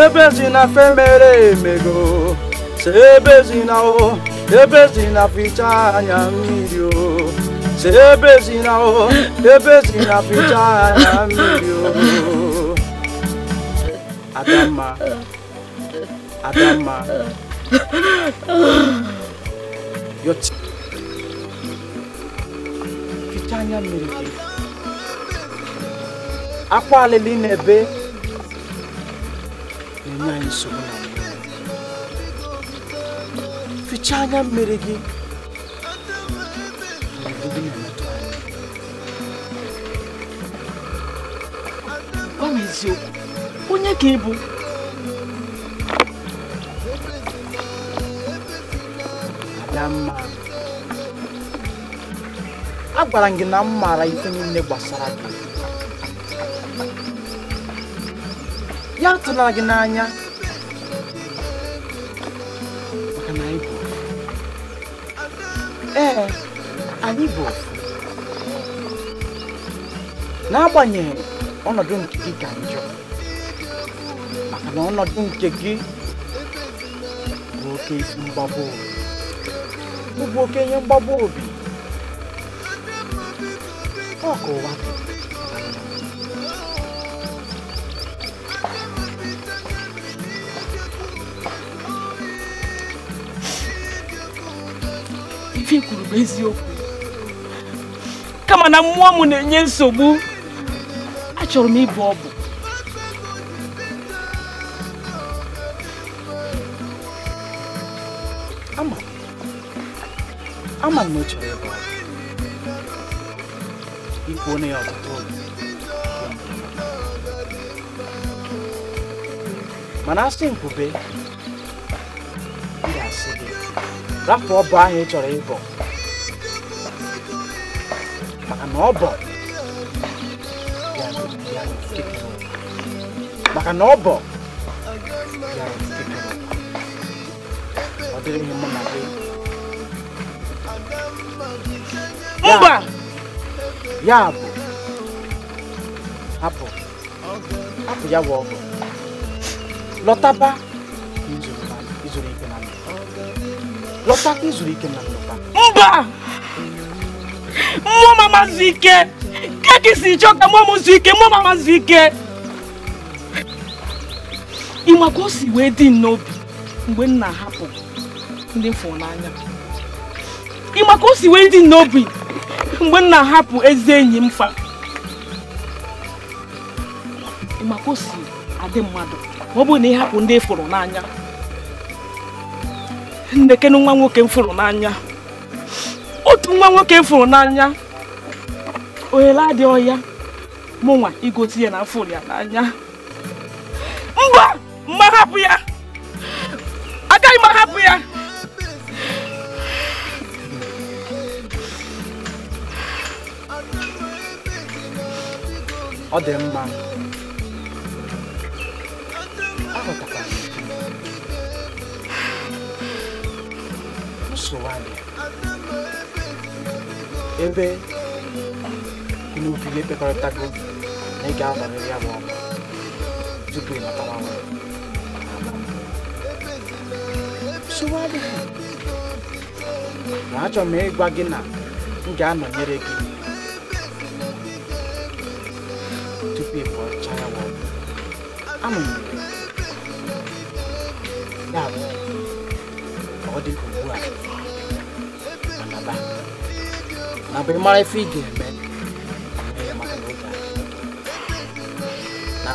S10: ebezina femere emego, se ebezina o, ebezina ficha anya mmiri o, se ebezina o, ebezina ficha anya mmiri o. Adamma, Adamma, your ficha anya mmiri gị. Akwa alili na-ebe na-enye anyị nsogbu na mmụọ. Fichaa anya mmiri gị na na-emetụ anyị.
S7: Gwa m eziokwu, onye ka ị bụ?
S10: Adamma, agwara m gị na m maara ife niile gbasara gị. Ya atụla gị n'anya maka na anyị bụ ofu. Ee, anyị bụ ofu. N'agbanyeghị ọnọdụ nke gị ka njọ, maka na ọnọdụ nke gị bụ oke isi mgbagbu obi, bụ oke ihe mgbagbu obi. Ọ ka ụwa dị.
S7: Ife kwuru bụ eziokwu, kama na mmụọ m na-enye nsogbu. Achọrọ m ịbụ ọbụ.
S10: Ama m na ọ chọrọ ịbụ ọbụ. Ikwu onye ya ọtụtụ oge, mana asị nkwube, m ga-asị gị rapụ ọbụ ahụ ị chọrọ ịbọ, maka na ọbọ maka na ọbọ ọ dịrị ihe mụ na gị.
S7: Mba!
S10: Ya bụ hapụ hapụ ya bụ ọbọ, lọtaba izuru ike na ndụ. Lọta ka izuru ike na ndụ.
S7: Mba! Mba! Mmụọ mama zuo ike! Keki si chọọ ka mmụọ m zuo ike, mmụọ mama zuo ike! Ịma ka o si wee dị m n'obi mgbe m na-ahapụ ndị m fụrụ n'anya. Ịma ka o si wee dị m n'obi mgbe m na-ahapụ ezi enyi m fa. Ịma ka o si adị mmadụ ma ọ bụrụ na ị hapụ ndị ị fụrụ n'anya. Nnekenu nwa nwoke m fụrụ n'anya. Otu nwa nwoke m fụrụ n'anya. Ohere adịghị ọya mụnwa igosi ya na afụrụ ya n'anya. Mba! Mma hapụ ya! Agaghị m ahapụ ya!
S15: Ọ dị mma. Aghọtakwara m gị. Nsogbu adịghị. Ebe gị na obi gị ekpekọrịtago na ị ga-anọrịrị ya bụ ọgụ tupu ị natawa nwa. Nsogbu adịghị. Ma achọrọ m ịgwa gị na m ga-anọnyere gị tupu ị pụọ ya bụ ọgụ. Anọ m gị. Ya bụ ka ọ dị ka ugbu a ma naba ị mara ife ị ga-eme mee maka na oge a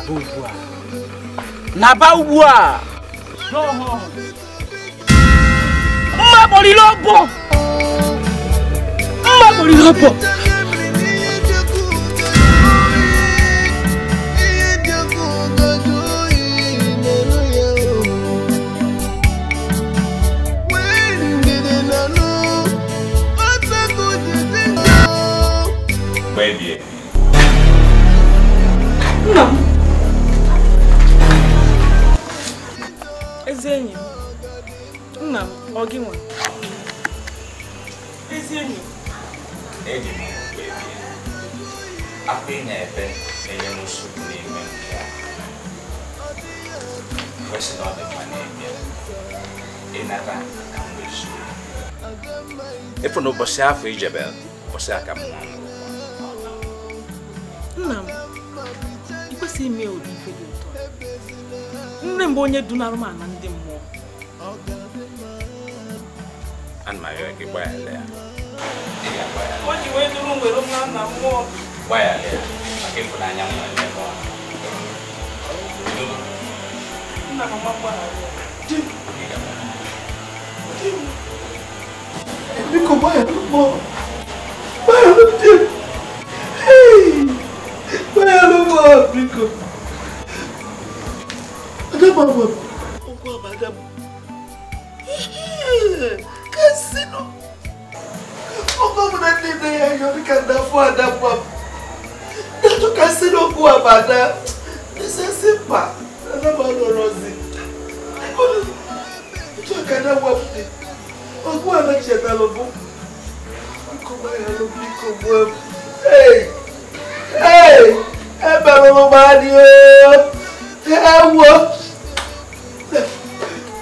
S15: naba ugbu a naba ugbu a.
S7: Mma kpọrọ ọbọ! Mma kpọrọ ọbọ!
S11: Baby.
S7: Nna m. Ezi enyi m. Nna m, ọ gị nwe? Ezi enyi m.
S11: Eji m baby. Akwa ị na-ebe na-enye m nsogbu n'ime mmụọ. Kwesị na ọ dị mma na-ebia. Ịnata ka m wee zuo. Ịfụ na ụbọchị afọ ijebe ụbọchị aka m nwụrụ.
S7: Nna m, ị kwesịghị ime ụdị ife dị ụtọ. Nne m bụ onye dunara m ala ndị mmụọ.
S11: Ana m arịọ gị gbaghara ya. Ị ga-agbaghara.
S7: O ji wee duru m were m na nna mmụọ.
S11: Gbaghara ya maka ịfụnanya m nwere n'ebe ọ nọ.
S7: Nna m ama mgbaghara ya.
S11: Ị ga-agbaghara.
S10: Biko gbaghara m. Gbaghara m di m. Hey! Gbaghara m biko. Adam agwa m. Okwu a bụ Adam. Kasino. Oge ọbụla ndị nne ya yọ dịka ndị afọ Adam gwa m. Ndị kasino okwu a bụ Ada. Nsesi mba. Adam alụrọzi. Otu a ka Adam gwa m dị. Okwu a nachiatalụ bụ. Biko gbaghara m biko gbuo m. Hey! Hey! Emerụrụ m adị ooo! Ewo!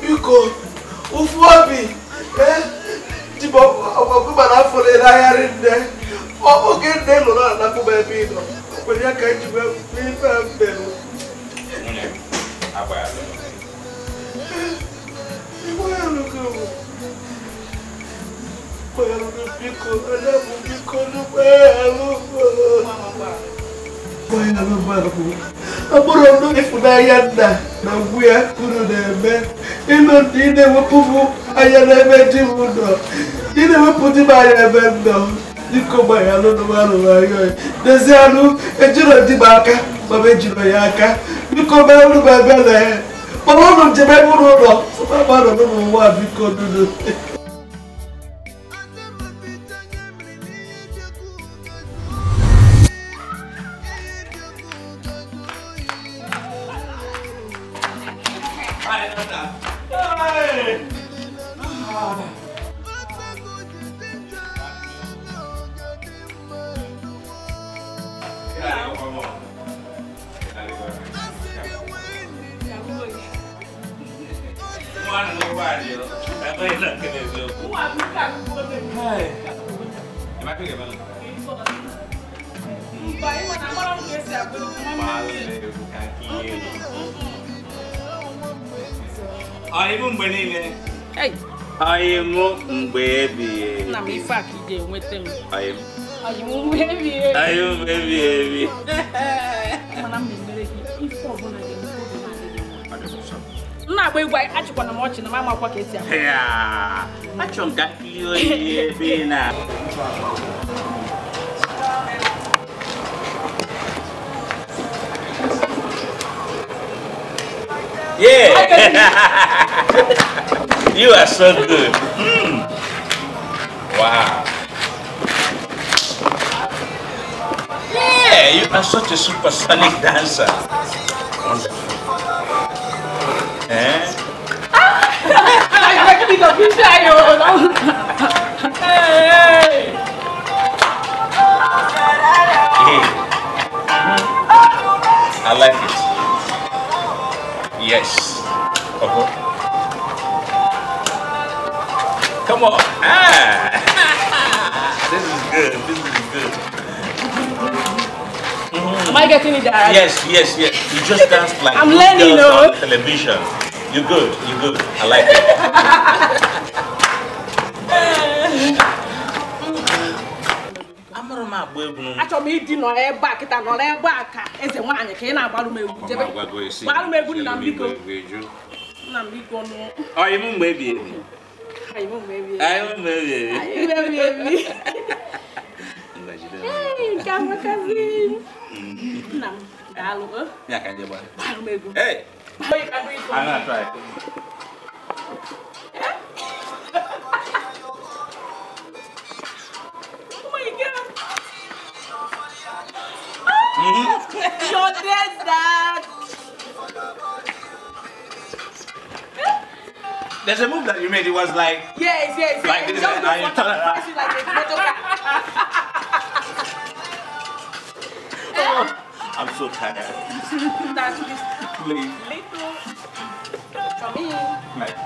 S10: Biko, ụfụ obi! Ji m ọgụgụ na afọ na-ahịarị nne. Oge nne lụrụ anapụ m ebe ị nọ. O kwere ya ka eji wee ife m merụ.
S11: Nwunye m, agbaghara m.
S10: Ịgbaghara gị o. Gbaghara m biko, ada m biko, gbaghara m. Ọ bụrụ na ịfụnanya nna na ngwu ya unu na-eme ịlụ ndị ị na-ewepụ m anya n'ebe di m nọ ị na-ewepụ di m anya ebe m nọ biko gbaghalụ m arịọ dozie anụ ejiro di m aka ma m ejiro ya aka biko mee unu m ebere kpọrọ unu njem ebe unu nọ sọpapa nọ n'ụwa biko nunu.
S13: Hey.
S11: I am baby.
S13: Na me fa ki dey nwete m.
S11: I am.
S13: I am baby.
S11: I am baby.
S13: Mana m mere gị ife ọbụla gị nna agba egwu achịkwana m ọchị na m amakwa ka esi agba.
S11: Yeah. Achọ m ka nkiri oyi ebe na. Yeah. You are so good. Mm. Wow. Yeah, you are such a supersonic dancer. Wonderful. Eh?
S13: I like the picture. Hey.
S11: Hey. I like it. Yes. Uh-huh. Come on. Ah. This is good. This is good. Mm.
S13: Am I getting it, Dad?
S11: Yes, yes, yes. You just danced like
S13: I'm learning,
S11: girls on television. You're good. You're good. I like it.
S13: Achọrọ m ịdị nọ ebe a kịta nọrọ ebe a ka eze nwaanyị ka ị na-agbalụ m egwu jebe. Gbalụ m egwu nna m biko. Nna m biko nụ.
S11: Ọ imu mgbe ebi ebi.
S13: Anyị mgbe ebi ebi.
S11: Anyị mgbe ebi ebi.
S13: Anyị mgbe ebi ebi. Ee, nke amakazi. Nna m daalụ.
S11: Ya ka nje gbara.
S13: Gbalụ m egwu.
S11: Hey. I'm gonna try.
S13: Oh my God. You're dead, Dad.
S11: There's a move that you made. It was like
S13: yes, yes,
S11: like this.
S13: Just
S11: and you turn around.
S13: Like a motor car.
S11: Oh, I'm so tired.
S13: That's this
S11: please.
S13: Little for me.
S11: Like.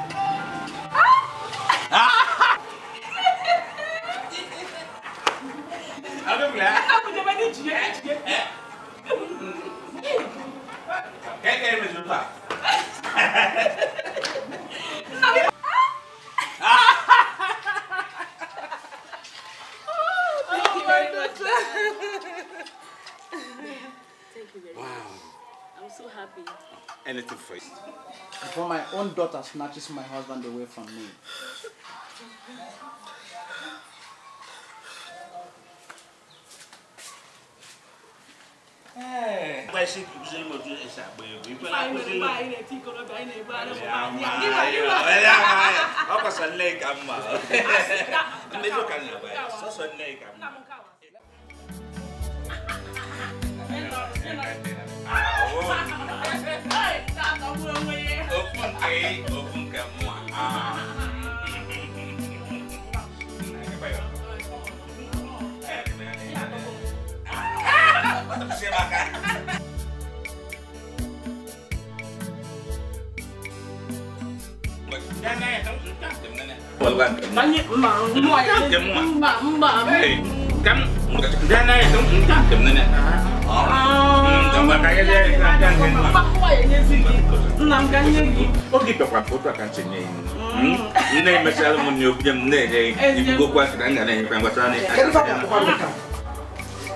S13: Ah!
S11: I'm glad.
S13: Thank you very much. Thank you very much.
S11: Wow.
S13: I'm so happy.
S11: Anything for you.
S15: Before my own daughter snatches my husband away from me.
S11: Hey.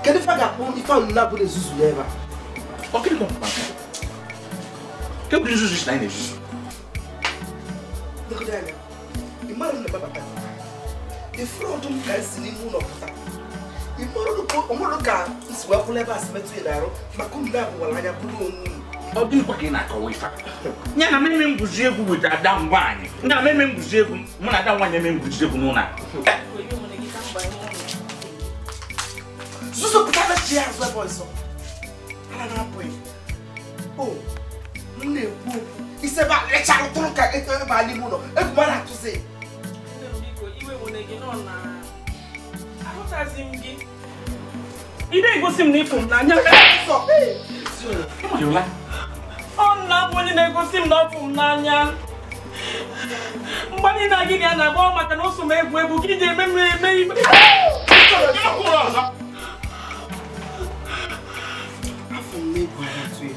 S5: Kedu ife a ga-akpọ ife ahụ na-abụrụ ezuzu n'ebe a?
S11: Ọ gịnị ka bụ nzuzu si na anyị na-ezuzu?
S5: Legodo anya, ị mara m na-agbabata. Ifuru ọdụ m ka esi n'ime ụlọ pụta. O nwere ka m si wee kwụla ebe a si metụ ya n'arụ maka unu na-abụwara anya bụrụ onwe unu.
S11: Ọ gịnịkwa ka ị na-akọwa ife a? Ya na mmemme ngwuzi egwu weta ada nwaanyị. Ya na mmemme ngwuzi egwu, mụ na ada nwaanyị eme ngwuzi egwu n'ụlọ a.
S5: Zuzu pụta na chi azụ ebe ọzọ. Ala na-apụghị. O, m na-ekwu okwu. Isi ebe a lechara tụrụ ka ebe a n'ime ụlọ. Egwu mmadụ atụzi.
S13: Nne m biko, iwe nwere gị nọ na ahụtazi m gị. Ị na-egosi m na ịfụ m n'anya. Ọ nna bụ onye na-egosi m na ọ fụ m n'anya.
S7: Mgbe niile gị na ya na-agba maka na ụsọ m egwu egwu ka iji eme m eme ime.
S5: Afọ m na-egwu atụ ya.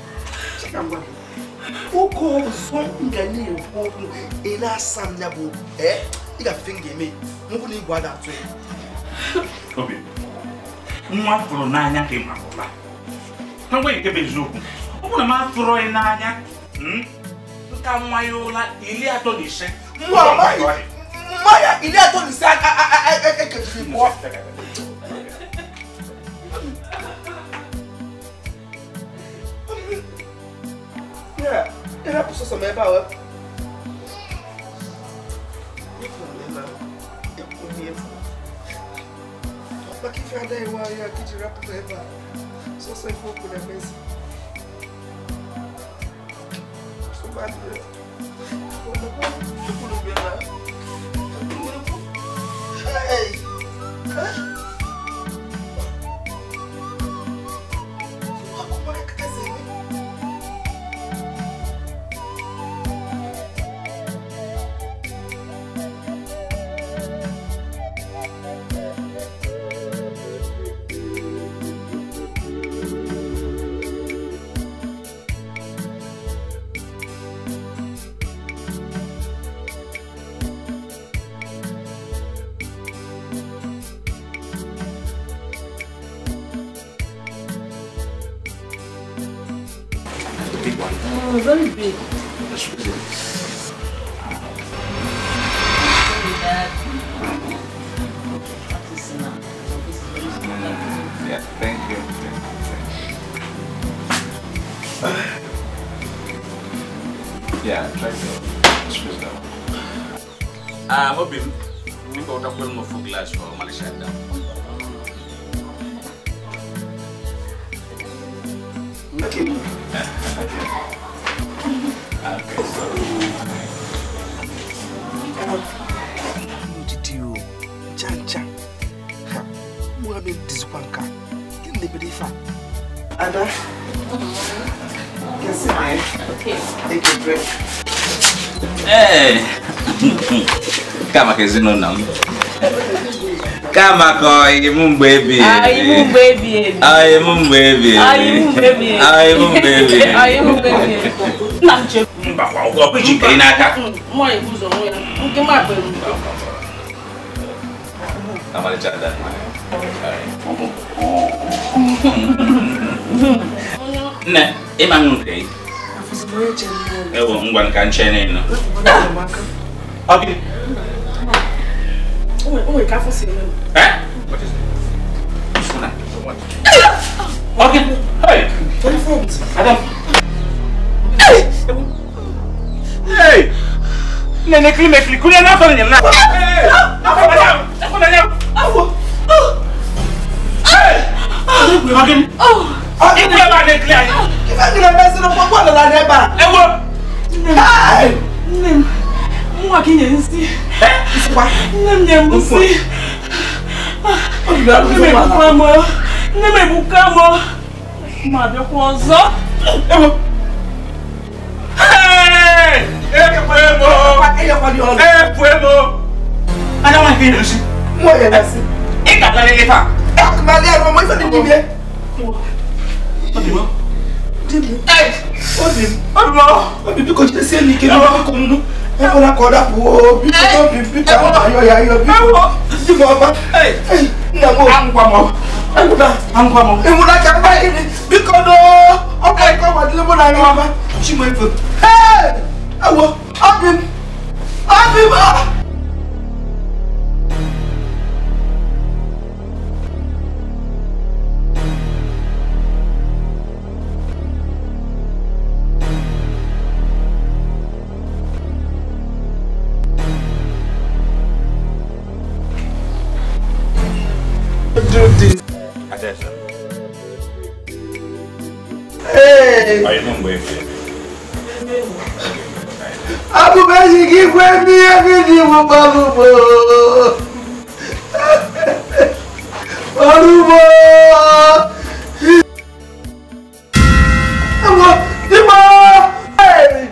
S5: Chika ngwa gị. Oge ọzọ m ga na-ekwu okwu ị na-asa m ya bụ ị ga-afefe m ga-eme nkwụ na igwe ada atụ ya.
S11: Obi, nwa fụrụ n'anya ka ị mara ụla. Na ngwa nke bụ eziokwu, ọ bụrụ na m afụrụ ị n'anya, nka nwa ya ụla 35.
S5: Mmanya 35 ekechiri pụọ. Ịrapụ sọsọ m ebe a wee. Maka ife adaghị nwaanyị a ka iji rapụta ebe a sọsọ ife okwu na-emezi. Hey!
S11: Big one.
S13: Oh, very big.
S11: That's really yeah, thank you. Thank you. Yeah, try to squeeze that one. Obi, you got a full glass for Malaysia down.
S5: Okay.
S11: Okay, so
S5: Chancha. Ada, can sit there.
S13: Okay.
S5: Take a break.
S11: Hey! Kama kezino na. Kama ko imu baby.
S13: Imu baby.
S11: Imu baby.
S13: Imu baby.
S11: Imu baby.
S13: Imu baby. Na nche.
S11: Mba kwa ugo kiji kiri n'aka.
S13: Mo ibuzo nwe ya. Nke ma pelu.
S11: Amalicha da. Nne, ịma nke. Ewo ngwa nka nche n'ịnọ. Okay.
S7: O ka afọ si eme.
S11: Eh? What is it? What? Okay. Hey. Adam. Hey. Nene kli mekli kulia na afọ nyem na. Hey. Afọ na nyam. Afọ na nyam.
S5: Awo.
S11: Hey. Okay.
S5: Oh.
S11: Ikwe ba na kli anyị.
S5: Ife gị na-emezi na ọgbọ ala n'ebe a.
S11: Ewo.
S5: Hey.
S7: Nne m. Nwa gị nye nsị. Nne m nye m nsị. Nne m ebuka m. Ma bịakwa ọzọ.
S11: Ewo. Hey! Ekwe m. Ekwe m. Ada nwa gị nye nsị.
S5: Nwa nye nsị.
S11: Ị ga-abịa taa.
S5: Akụmalị arụ ọmụ ife dị n'ime. Obi m. Obi m. Obi biko jidesie m ike n'ọkụ m. Ekwela ka ọ dapụ biko obi biko ayọ ya ayọ biko di m ọma nna m
S11: angwa m angwa m
S5: ịnwụla ka mba gịnị biko no ọkwa ike ọgbadịle mụ na ya ọma Chimefe ewo obi m obi m. Hey!
S11: Are you not waiting?
S10: Abu Beji give me everything. Aruba! Hey!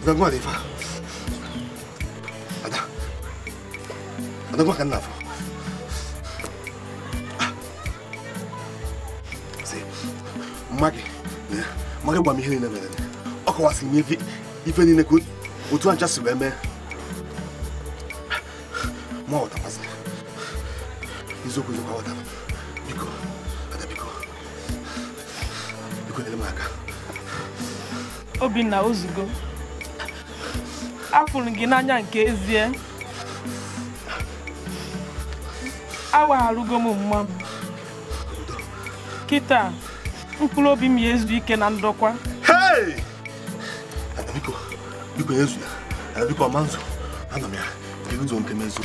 S6: Ada gwa dị fa. Ada. Ada gwa ka nna afọ. Si, mma gị, mma gị gwa m ihe niile mere. Ọ kọwasị m ife niile ka otu ancha si wee mee. Ma ọ ghọtakwasị. Eziokwu eziokwu aghọtara. Biko, Ada biko. Biko nyere m aka.
S7: Obinna ozugo. Afụrụ gị n'anya nke ezie. Awagharụgo m mma m. Kịta, mkpụrụ obi m ya ezu ike na ndokwa.
S6: Hey! Ada biko, biko ezu ya. Ada biko ọma nzu. Anọ m ya. Nke nzu nke m ezu.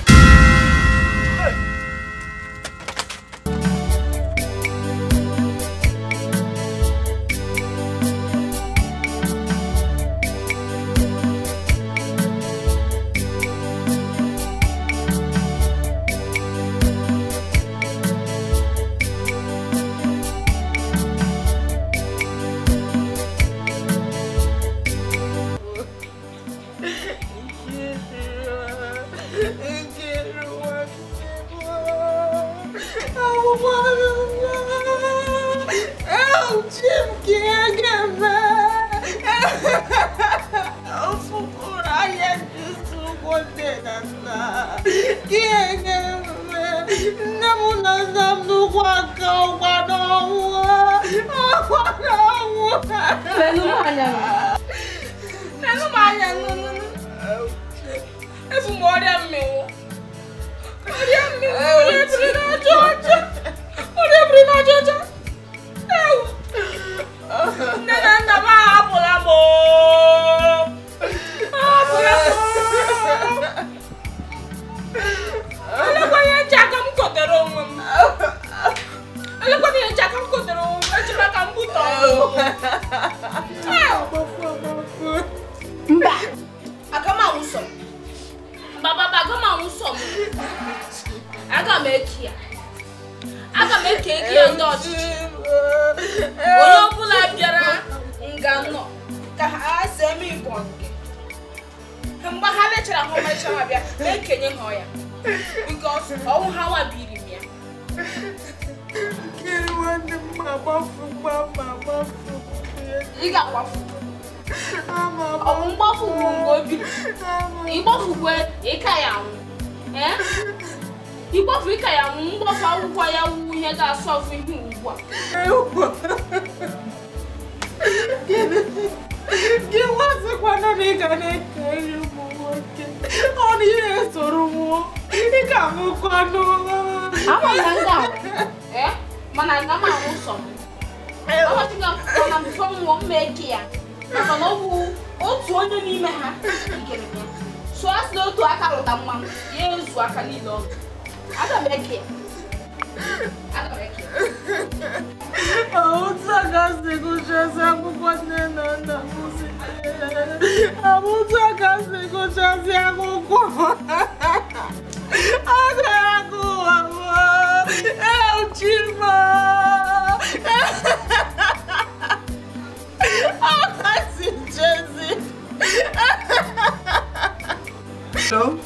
S10: Hello?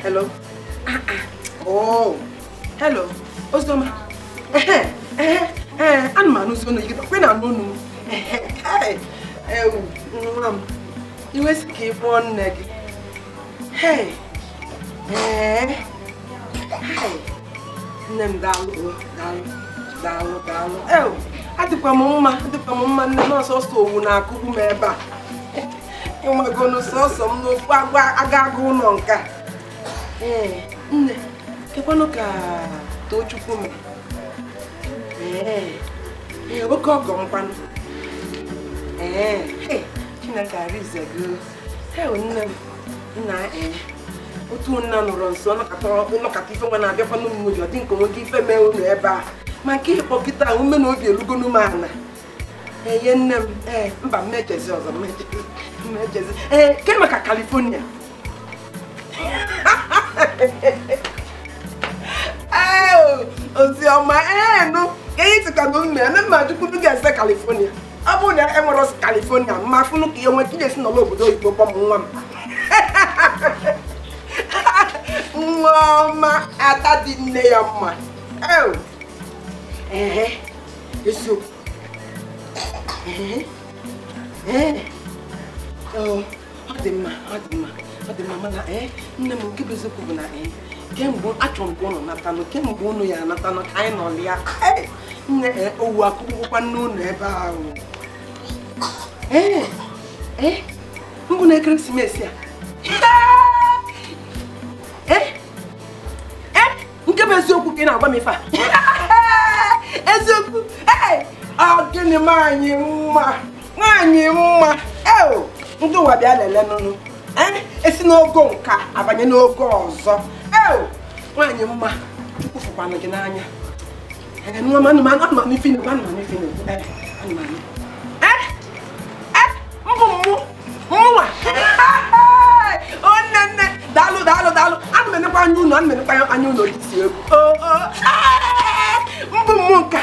S10: Hello? Oh, hello. Ozioma. Ana m anụzi ọnụ gị kwe na anụ m. Nwa m. Iwe si ka ị kpọọ nne gị. Hey. Hey. Nne m daalụ, daalụ, daalụ, daalụ. Adịkwa m mma, nne m ọsọsọ owu na-akụgbu m ebe a. Ịnwegonu sọsọ m n'okwu aga aga ụlọ nka. Ee, nne, kekwanụ ka Tochukwu mere. Ee, oke ọgọ nkwanụ. Ee, Chineke arize gị. Ee, nne m, nna ee. Otu nna nọrọ nso nọkata ife nwa na-abịakwanụ m n'obi, ọ dị nke nwoke ife mee unu ebe a. Ma nke ịkpọ kịta ume na obi erugonu m ala. Ee, nne m, ee, mba mmechezi ọzọ, mmechezi. Ee, ke maka California. Ee, oziọma, ee, nụ, ka ihe tịka na mme, nne m ajụkwuru ga-ese California. Ọ bụrụ na e nwere California ma fụnụ ka ihe nwee ka ị na-esi n'ọla obodo oyibo kpọm nwa m. Nwa ọma ada dị nne ya mma. Ehe, eziokwu. Ee, ọ dị mma, ọ dị mma, ọ dị mma mana nne m nke bụ eziokwu bụ na kemgbe achọrọ m ka ụnụ natanụ, kemgbe ụnụ ya anatanụ ka anyị nọrọ ya. Nne owu akụgbukwa nne ụnụ ebe ahụ. Ee, mbụ na ekeresimesi a. Ee, nke bụ eziokwu ka ị na-agwa m ife a. Eziokwu, ee, ọ gịnị nwaanyị mma, nwaanyị mma. Ee, ndị ụwa bịa lele nụnụ. Esi n'ogo nka abanye n'ogo ọzọ. Ee, nwaanyị mma, Chukwu fụkwanụ gị n'anya. Nwa m anụmanụ ife na-ekwu, anụmanụ ife na-ekwu. Anụmanụ. Mbụ mmụ, mụnwa. O nne nne, daalụ daalụ daalụ. Ana m enekwa anya unu, ana m enekwa anya unu isi egwu. Mbụ mmụ nka.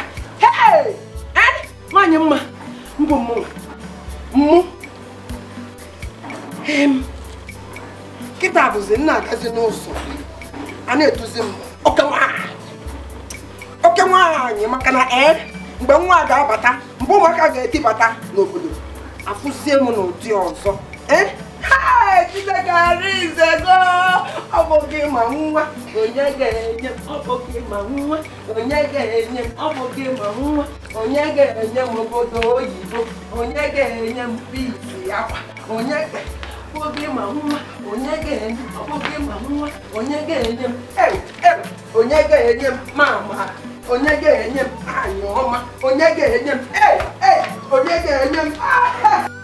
S10: Nwaanyị mma, mbụ mmụ. Mmụ. Kịta bụzi nna agazi n'ụzọ. A na-etuzi m oke nwaanyị. Oke nwaanyị maka na mgbe nwa ga-abata, mgbe ụmụaka ga-etibata n'obodo, afụzie m n'ụdị ọzọ. Chineke arinzego, ọ bụ gị ma nwa, onye ga-enye m, ọ bụ gị ma nwa, onye ga-enye m, ọ bụ gị ma nwa, onye ga-enye m obodo oyibo, onye ga-enye m pisi akwa, onye ọ bụ gị ma nwa, onye ga-enye m, ọ bụ gị ma nwa, onye ga-enye m, onye ga-enye m mama, onye ga-enye m anyị ọma, onye ga-enye m, onye ga-enye m.